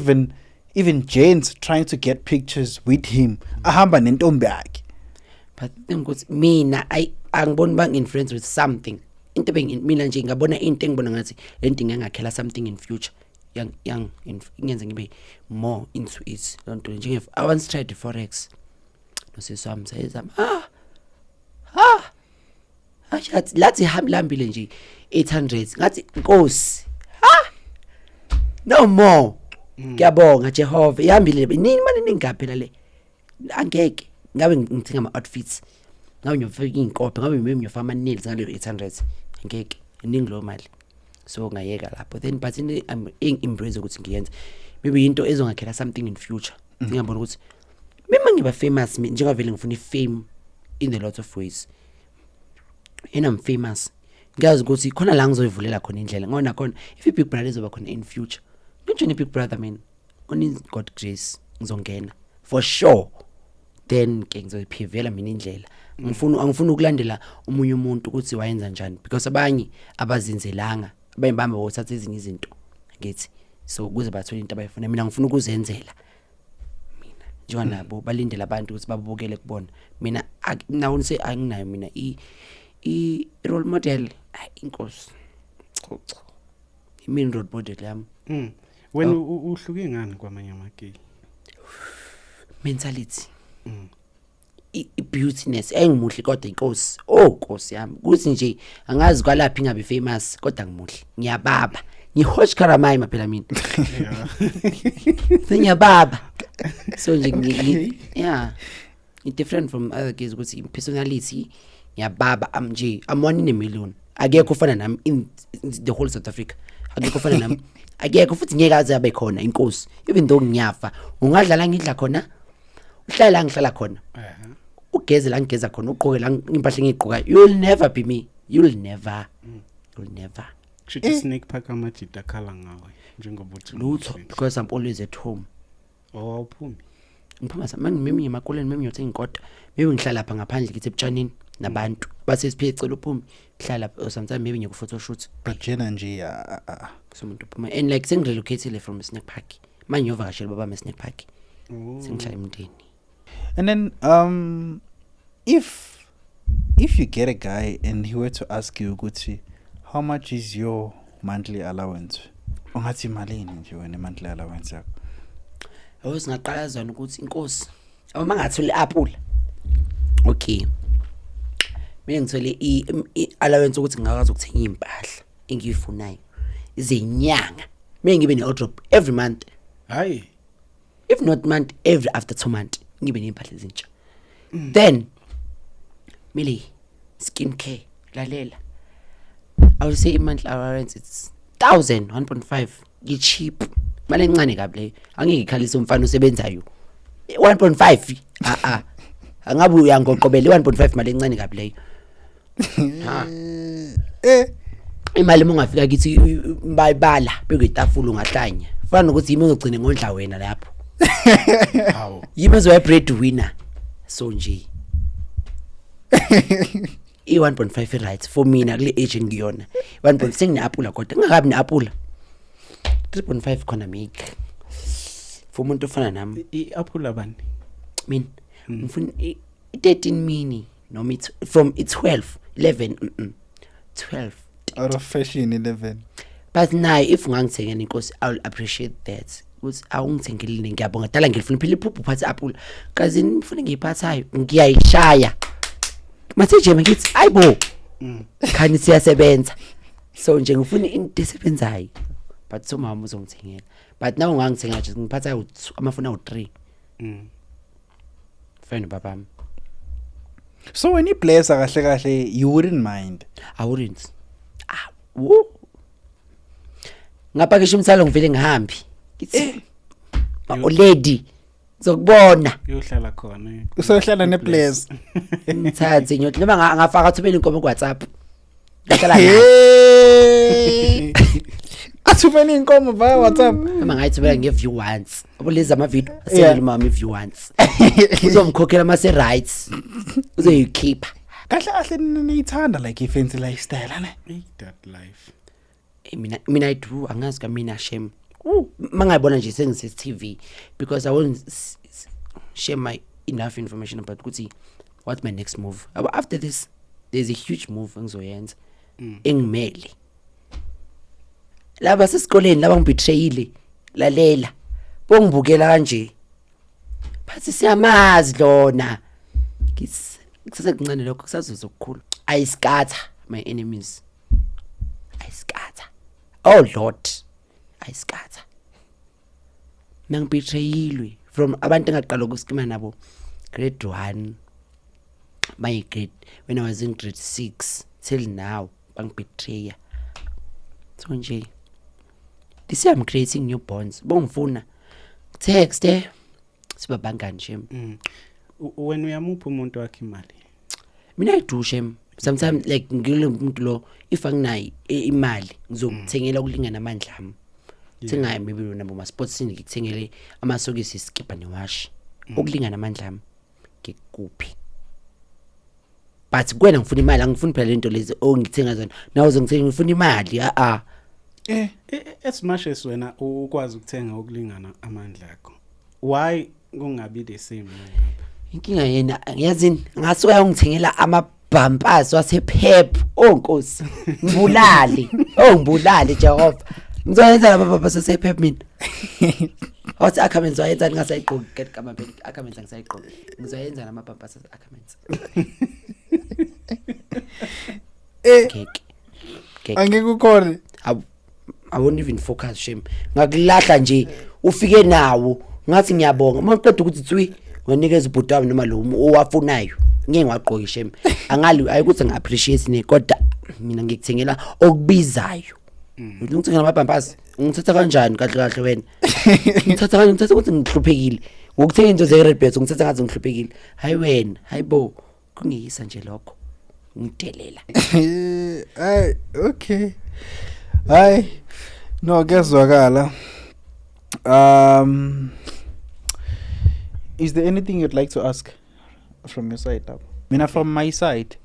even gents trying to get pictures with him, ahamba nentombi yakhe. But think ukuthi mina angiboni bang-influence with something. Into mina nje ngabona into engibona ngathi lento ingangakhela something in future, yang ingenze ngibe more into it. Loo nto njenge I once tried the forex nosisi wami, sayizama, ah athi lathi hambile nje 800. Ngathi, "Nkosi, ha, no more, ngiyabonga Jehova, ihambile nini manje ningaphela le." Angeke ngabe ngithenga ama-outfits, ngabe ngiyofaka iy'nkophe, ngabe maybe ngiyofaka ama-nails ngaleyo 800. Angeke, iningi leyo mali, so ngayeka lapho then. But engi-embrace ukuthi ngiyenze maybe into ezongakhela something in future. Ngiyabona ukuthi mema ngiba famous, njengavele ngifuna i-fame in a lot of ways and I'm famous, ngiyazi ukuthi khona la ngizoyivulela khona indlela, ngoba nakhona if i-Big Brother izoba khona in future, ngijoin i-Big Brother mina, only God grace ngizongena for sure. Then ke ngizoyiphivela mina indlela. Ngifuna, angifuni ukulandela omunye umuntu ukuthi wayenza njani, because abanye abazenzelanga, abanye bahamba bothatha ezinye izinto ngithi so ukuze bathole into abayifuna. Mina ngifuna ukuzenzela mina, njengoba nabo balindele abantu ukuthi babukele kubona. Mina mina se anginayo mina i role model. Ayi, inkosi, cha cha, imini role model yami. Wena uhluke ngani kwamanye amagay? Mentality. I-beautiness engimuhle, kodwa inkosi, oh Nkosi yami, kuthi nje angazi kwalaphi ingabe famous, kodwa ngimuhle, ngiyababa, ngihosh karamayima phela mina. Sengiyababa, so nje yeah, i different from other gays ukuthi personality, ngiyababa. I'm nje, I'm one in a million. Akekho ufana nami in the whole South Africa. Akekho ufana nami, akekho futhi, ngeke aze abe khona, inkosi. Even though ngiyafa, ungadlala ngidla khona, uhlala la ngihlala khona, ugeze la ngigeza khona, ugqoke la impahla engiyigqokayo, you'll never be me. You'll never, you'll never. Kushuthi snake park amajita akhala ngawe njengoba uthi Lutho. umuhle nje. Because I'm always at home. Oh, awuphumi? Ngiphuma manje, mimi ngiyemakoleni, mimi ngiyothenga inkota, maybe ngihlala lapha ngaphandle, ngithi ebutshanini. Nabantu base siphiye cela uphume hlala or sometimes maybe ngiyoku photo shoot. But jena nje ah, ah, ah. Somuntu uphuma and like sengirelocatile from Snake Park. Manje ngiyovakashela baba me Snake Park. Oh. Sengihlala emndeni. And then if you get a guy and he were to ask you ukuthi how much is your monthly allowance, ungathi malini nje wena monthly allowance yakho? Yabo singaqala zona ukuthi inkosi uma ngathole iapula. Okay. Mina ngithole i-allowance ukuthi ngingakwazi ukuthenga impahla engiyifunayo izenyanga. Mina ngibe ne-wardrobe every month. Hayi. If not month, every after 2 months ngibe nempahla ezintsha. Then mele skin care lalela. I will say monthly allowance it's 1000 1.5 ngi-cheap. Imali encane kabi leyo. Angeke ikhalise umfana osebenzayo. 1.5 ah ah. Angabe uyangoqobela 1.5 mali encane kabi leyo. Ha. Imali uma ungafika kithi bayibala bekuyitafula ungahlanya. Fana nokuthi yimi ozogcina ngondla wena lapho. Hawu. Yimi ozoba breadwinner. So nje i-1.5 right for mina kule age engiyona. 1.6 ngine-apula kodwa ngingakabi ne-apula. 3.5 khona make. For umuntu ofana nami. I-apula bani? Mina ngifuna i-13 mini noma from i-12 11 12 Out of fashion 11. But naye if ungangithengela inkosi I will appreciate that. Ukuthi awungithengelile ngiyabonga dala ngilifuna phela iphupho uphathe apula. Kazi ngifuna ngiyiphathayo ngiyayishaya. Mathe nje ngithi ayibo. Khani siyasebenza. So nje ngifuna into esebenzayo. But so mama uzongithengela. But now ungangithengela nje ngiphatha amafoni awu3. Friend babami. So when you bless kahle kahle you wouldn't mind. I wouldn't. Ah, wo. Ngapakisha umthalo ngivele ngihambe. Ngithi lady ngizokubona. Uyohlala khona. Usohlala neplace. Ngithathe ngiyothi noma ngafaka thumela inkomo ku WhatsApp. Ngahlala naye. Athumela inkomo via WhatsApp. Noma ngayithumela nge view once. Yabo lezi ama video asendele mama view once. Uzomkhokhela mase rights. Uzoyikhipha. Kahle kahle niyithanda like i-fancy lifestyle ane. That life. Mina I do angazi ka mina shame. Mangayibona nje sengise TV because I won't share my enough information about ukuthi what my next move. After this there's a huge move engizoyenza. Engimele. Laba sesikoleni laba ngibetrayile lalela. Bongibukela kanje. Bathi siyamazi lona. Kusasekuncane lokho kusazoza okukhulu. I scatter my enemies. I scatter. Oh Lord. I scatter. Nangibetrayilwe from abantu engaqala ukuskima nabo grade 1 my grade when I was in grade 6 till now bangibetraya. So nje this year I'm creating new bonds. Bongifuna text siba bangani shem. Wena uyamupha umuntu wakhe imali? Mina I do shem. Sometimes like ngile umuntu lo if anginayo imali ngizokuthengela ukulingana amandla ami. Thengayo maybe wena boma sports ngikuthengele amasokisi iskipa newash. Ukulingana amandla ami ngikuphi. But kuwena ngifuna imali angifuni phela lento lezi ongithenga zona. Nawe uzongithenga ngifuna imali a a. As much as wena ukwazi ukuthenga ukulingana amandla akho. Why kungabi the same ngapha? Inkinga yena ngiyazini ngasuka ngithengela amabhampasi wasePep. Oh Nkosi ngibulale. Oh ngibulale Jehova. Ngizoyenza laba bhabhasi wasePep mina. Wathi Ackermans wayenza ngingasayigqoki kamabele Ackermans angisayigqoki. Ngizoyenza namabhampasi Ackermans. Cake. Angikukhona. I won't even focus shame. Ngakulahla nje ufike nawo ngathi ngiyabonga. Mawuqeda ukuthi tswi nginikeza ubhuti wami noma lo owafunayo. Ngeke ngiwagqoke shame. Angali ayikuthi ngiappreciate ne kodwa mina ngikuthengela okubizayo. Ngikuthengela amabhampasi. Ngithatha kanjani kahle kahle wena? Ngithatha kanjani ngithatha ukuthi ngihluphekile. Ngokuthenga into ze Red Belt ngithatha ngathi ngihluphekile. Hayi wena, hayibo. Kungiyisa nje lokho. Ngidelela. Ay okay. Hayi no kuyazwakala. Is there anything you'd like to ask from your side up? Mina from my side,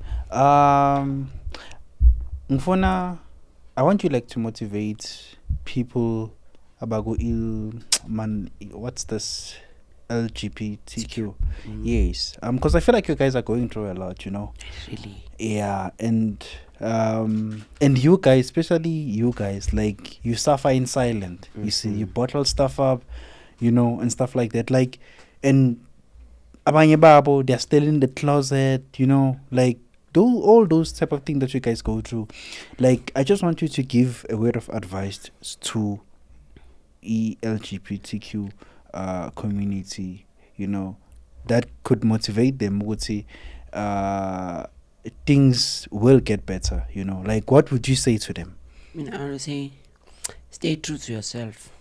Ngifuna, I want you like to motivate people abaku il man, what's this LGBTQ? Yes. Because I feel like you guys are going through a lot. Really? Yeah, and you guys, especially you guys, like you suffer in silence. You see, you bottle stuff up, and stuff like that. Like, and abanye babo, they're still in the closet, like do all those type of things that you guys go through. Like, I just want you to give a word of advice to LGBTQ community, that could motivate them. Ukuthi, things will get better. Like, what would you say to them? I mean, I would say, stay true to yourself.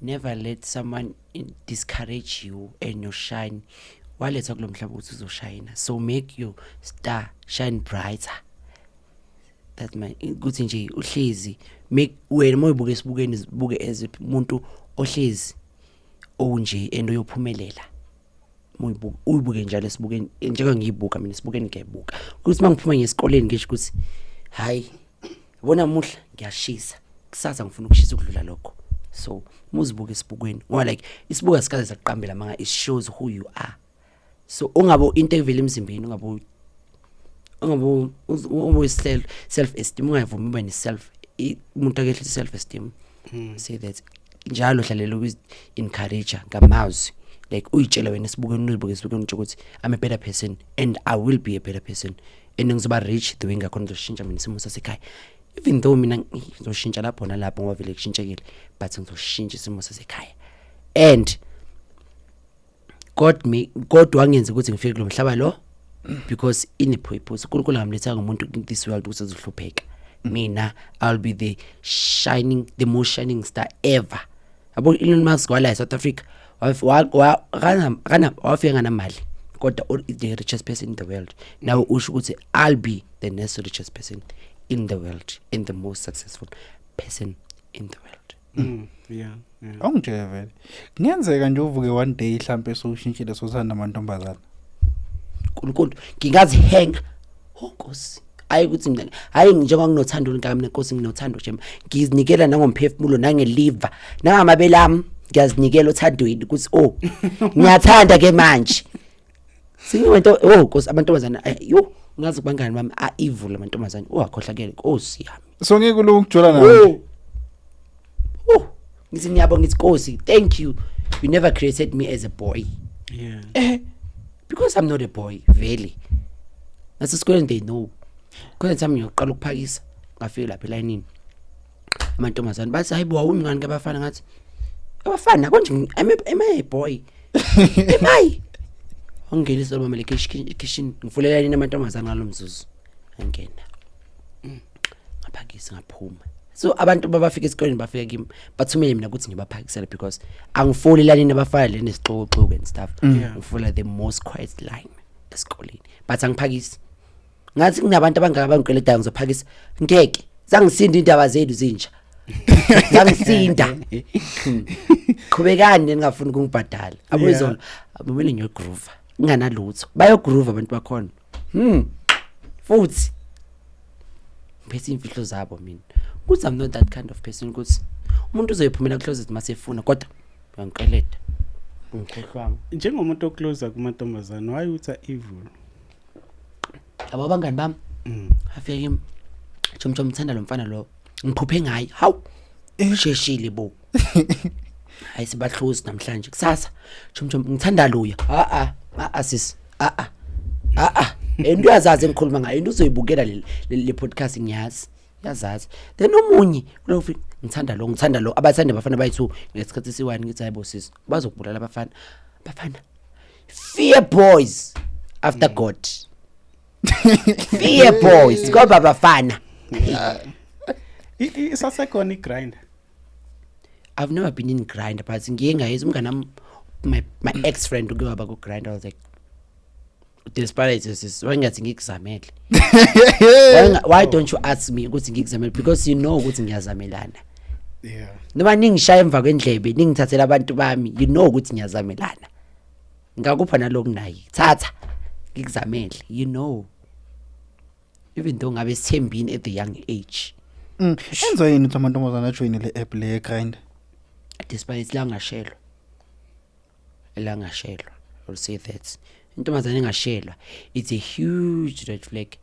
Never let someone discourage you and your shine. Waletha kulo mhlaba ukuthi uzoshayina, so make your star shine brighter. That my ukuthi nje uhlezi make wena moyibuke esibukeni, zibuke as umuntu ohlezi onje and uyophumelela. Moyibuka, uyibuke njalo esibukeni, njengoba ngiyibuka mina esibukeni, ngiyayibuka ukuthi mangiphuma ngesikoleni ngisho ukuthi hayi, yabona muhla ngiyashisa, kusasa ngifuna ukushisa ukudlula lokho. So muzibuke esibukweni, ngoba like isibuka sikaze saqambela manga, it shows who you are. So ungabo into evela emzimbeni, ungabo self esteem, ungavumi ube ne self, umuntu akehlisa self esteem. Say that njalo, hlalela ukuzi encourage ngamazwi, like uyitshela wena esibukeni, uzibuke esibukeni, utsho ukuthi I'm a better person and I will be a better person and ngizoba rich the way ngakhona. Ngizoshintsha mina isimo sasekhaya, even though mina ngizoshintsha lapho nalapho ngoba vele kushintshekile, but ngizoshintsha isimo sasekhaya. And God me, God wangenza ukuthi ngifike kulo mhlaba lo because in a purpose. uNkulunkulu angamletha ngumuntu in this world ukuthi azohlupheka. Mina I'll be the most shining star ever, yabo. Elon Musk wala eSouth Africa, kana wafika nganamali, kodwa is the richest person in the world now. Usho ukuthi I'll be the next richest person in the world and the most successful person in the world. Awungitshele vele, kungenzeka nje uvuke one day mhlambe sowushintshile, sowuthanda amantombazana? uNkulunkulu, ngingazihenga. Oh Nkosi, hayi ukuthi mina, hayi, njengoba nginothando olungaka mina Nkosi, nginothando nje, ngizinikela nangomphefumulo, nangeliva, nangamabele ami, ngiyazinikela othandweni ukuthi oh, ngiyathanda ke manje singento. Oh Nkosi, amantombazana yo, ngazi kubangani bami a evil amantombazana. Oh, akhohlakele Nkosi yami. So ngeke ulungu ukujola nawe? Oh, ngithi ngiyabonga, ngithi Nkosi, thank you, you never created me as a boy. Because I'm not a boy vele. Nasesikoleni they know, because the time ngiyoqala ukuphakisa, ngafika lapha elayinini, amantombazane bathi, "Hayi bo, awumngani kabafana?" Ngathi, "Abafana konje am I a boy? Am I?" Wangingenisa lo mama le kitchen, ngifulela yini amantombazane ngalo mzuzu, angena, ngaphakisa, ngaphuma. So abantu babafika esikoleni bafika kimi, bathumele mina ukuthi ngibaphakisele because angifoli lalini abafana le nesixoxoxo and stuff. Ngifola the most quiet line esikoleni, but angiphakisi. Ngathi kunabantu abangaka bangikweletayo, ngizophakisa? Ngeke zangisinda indaba zenu zinja, zangisinda. Qhubekani ningafuni ukungibhadala. Abuyizolo abumele ngiyogroove, nginganalutho, bayogroove abantu bakhona. Futhi ngiphethe imfihlo zabo mina, ukuthi I'm not that kind of person ukuthi umuntu uzoyiphumela closet masefuna, kodwa uyangikweleta, ngikhohlwanga. Njengomuntu ocloser kumantombazane, why uthi evil? Abo abangani bami afike kimi, "Chom chom, ngithanda lo mfana lo, ngiphuphe ngaye." Hawu, usheshile bo. Hayi, sibahluzi namhlanje. Kusasa, "Chom chom, ngithanda loya." A a a a sis, a a a a, and uyazazi engikhuluma ngayo, into uzoyibukela le podcast, ngiyazi yazazi. Then omunye kulo ufika, "Ngithanda lo, ngithanda lo." Abathanda abafana bayi-two ngesikhathi esiyi-one. Ngithi, "Hayi bo sis, bazokubulala abafana." Abafana fear boys after God, fear boys, ngoba abafana. Isasekhona iGrindr? I've never been in Grindr, but ngiye ngayizwa umngane wami, my ex friend, uke waba ku Grindr. I was like, "Desperate sis, wangathi ngikuzamele. Why don't you ask me ukuthi ngikuzamele? Because you know ukuthi ngiyazamelana." Noma ningishaya emva kwendlebe, ningithathela abantu bami, you know ukuthi ngiyazamelana. Ngakupha naloku naye, thatha ngikuzamele, you know. Even though ngabe sithembini at the young age. Enza yini ukuthi amantombazana ajoyine le app le Grindr? Despite la ngashelwa. La ngashelwa. I will say that. Intombazane engashelwa, it's a huge red flag.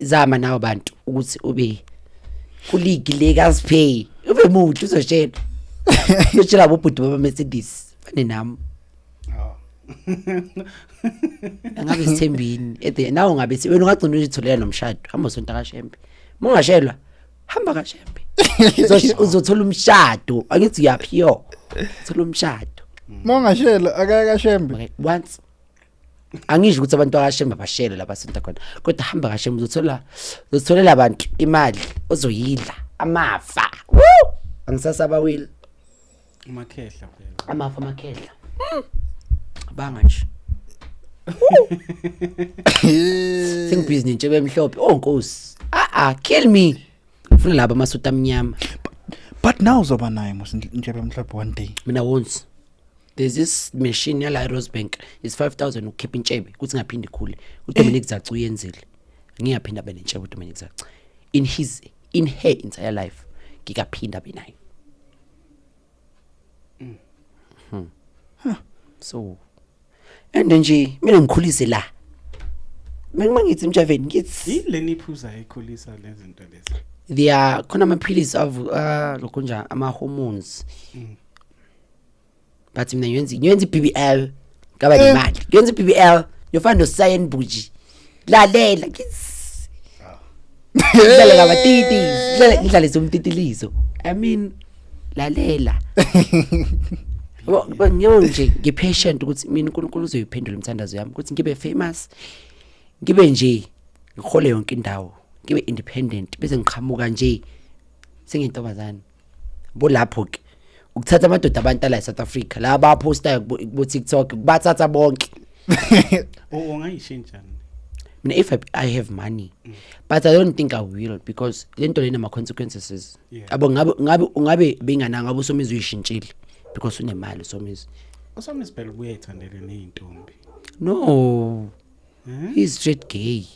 Zama nawe bantu ukuthi ube ku-league le kaSpay. Ube muhle uzoshela. Uzoshela bobhuti baba Mercedes. Fane nami. Oh. Angabe sithembini at the nawe ngabe wena ungagcina uzitholela nomshado. Hamba usonta kaShembe. Mungashelwa hamba kaShembe. Uzothola umshado. Angithi uyaphiyo. Uthola umshado. Mongashela akaya kaShembe. Okay, once angisho ukuthi abantu akaShembe abashele lapha sonta khona, kodwa hamba kaShembe uzotholela abantu imali ozoyidla amafa. Woo! Angisasabawile. Umakhehla phela. Amafa amakhehla. Banga nje. Sengibhizi nentshebe emhlophe. Oh Nkosi. Ah ah, kill me. Ufuna laba amasuti amnyama. But now uzoba nayo mos intshebe emhlophe one day. Mina once there's this machine yala eRosebank is 5000 ukukhipha intshebe ukuthi ngaphinde ikhule. uDominic Zacu uyenzile. Ngiyaphinda abe nentshebe uDominic Zacu. In her entire life ngikaphinda abe nayo. So and nje mina ngikhulise la. Mina mangithi emjaveni ngithi Yini leni iphuza ekhulisa lezi zinto lezi? There are khona amaphilisi of lokho nje ama hormones. But mina ngiyenza i-BBL ngaba nemali. Ngiyenza i-BBL ngiyofana noCyan Boujee. Lalela ngithi ngidlale ngamatiti, ngidlale somtitilizo. I mean lalela. Yabo nje ngipatient ukuthi mina uNkulunkulu uzoyiphendula imithandazo yami ukuthi ngibe famous. Ngibe nje ngihole yonke indawo, ngibe independent bese ngiqhamuka nje sengintombazana. Bolapho ke ukuthatha amadoda abantu la eSouth Africa la abapostayo ku TikTok kubathatha bonke. Ungayishintsha? Mina if I have money, but I don't think I will because lento lena ama consequences. Abo ngabe bengana ngabe uSomizi uyishintshile because unemali uSomizi. uSomizi phela uyayithandela nezintombi. No. He's straight gay.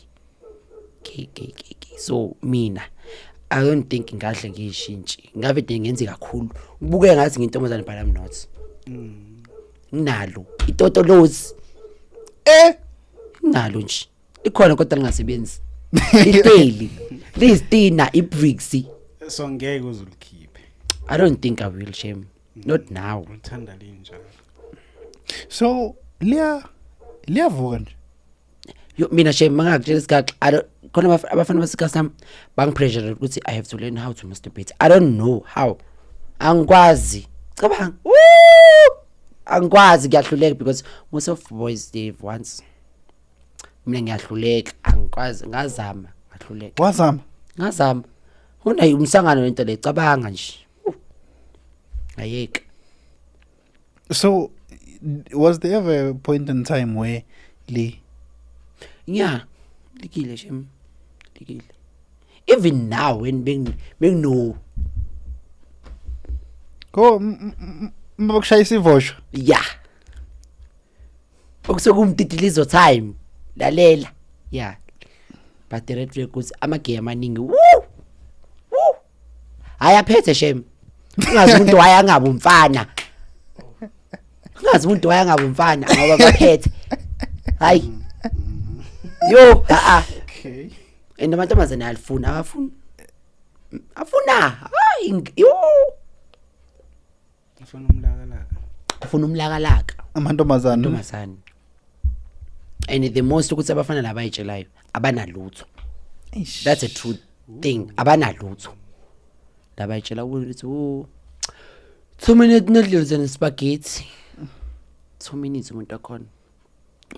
Gay gay gay gay. So mina I don't think ngahle ngiyishintshi. Ngabe de ngenze kakhulu. Ubuke ngathi ngintombazane but I'm not. Nginalo itotolozi. Nginalo nje. Ikhona kodwa lingasebenzi. Lihleli. Liztina ibricks. So ngeke uzulikhiphe. I don't think I will, shame. Not now. Ulithanda linjalo. So liyavuka nje. Yo mina shame mangakutshela isigaxa I don't khona abafana basikasi bangipressure ukuthi I have to learn how to masturbate. I don't know how. Angikwazi. Cabanga. Angikwazi ngiyahluleka because most of boys they've once mina ngiyahluleka angikwazi ngazama ngahluleka. Wazama? Ngazama. Unayi umsangano lento le cabanga nje. Ayeka. So was there ever a point in time where le yeah likile shem likile even now when bengino go mbakushayisa ivosho yeah okusekumtitilizo time lalela yeah but the red flag ukuthi amagay amaningi woo woo ayaphethe shem ungazi umuntu wayangabe umfana ungazi umuntu wayangabe umfana ngoba baphethe hayi yo a okay and amantombazane alifuna akafuni afuna hayi yo afuna umlakalaka afuna umlakalaka amantombazane and the most ukuthi abafana laba ayitshelayo abanalutho that's a true thing abanalutho laba ayitshela ukuthi oh 2 minutes noodles and spaghetti 2 minutes umuntu akhona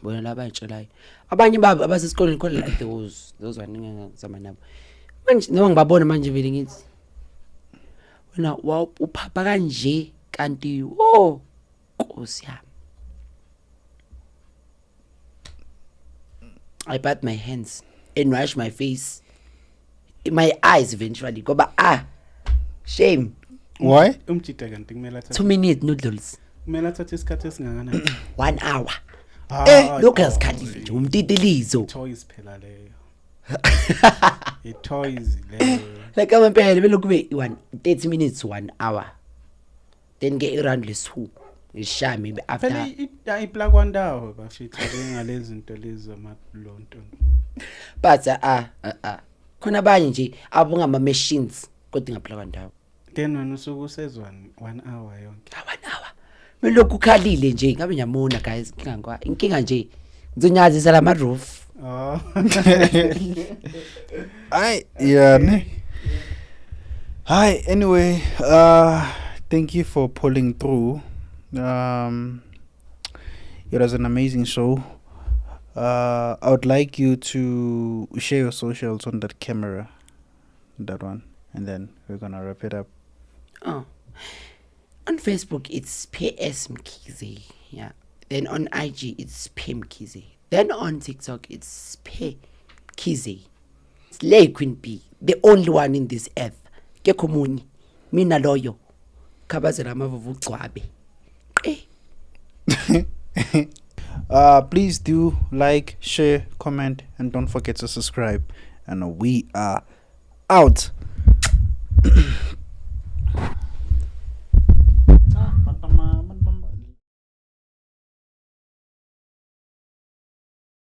bona laba ayitshelayo abanye babo abasesikoleni khona like those one ngizama nabo manje noma ngibabona manje vele ngithi wena uphapha kanje kanti oh Nkosi yami I bat my hands and wash my face my eyes eventually ngoba shame why umjida kanti kumele athathe 2 minutes noodles kumele athathe isikhathi esingakanani 1 hour lokho asikhalile nje umtitilizo toys phela leyo I-toys leyo. Like amampela bele kube 1 30 minutes, 1 hour, then ke i-round lesi-2 ngishaya maybe after. Phela ayiplakwa ndawo bafethu, njengalezi zinto lezi zamalonto. But ah ah ah, khona abanye nje abungama-machines kodwa ingaplakwa ndawo. Then wena usuke usezwani 1 hour yonke? Ah, 1 hour melokhu ukhalile nje, ngabe ngiyamona guys. Inkinga inkinga nje ngizonyazisa lama roof. Oh. I yeah ne. Hi, anyway, thank you for pulling through. It was an amazing show. I would like you to share your socials on that camera, that one, and then we're gonna wrap it up. Oh, on Facebook it's PS Mkhize, yeah. Then on IG it's P Mkhize. Then on TikTok it's P Mkhize. Slay Queen B, the only one in this earth. Kekho munye mina loyo khabazela amavuvu ugcwabe eh. Please do like, share, comment, and don't forget to subscribe. And we are out.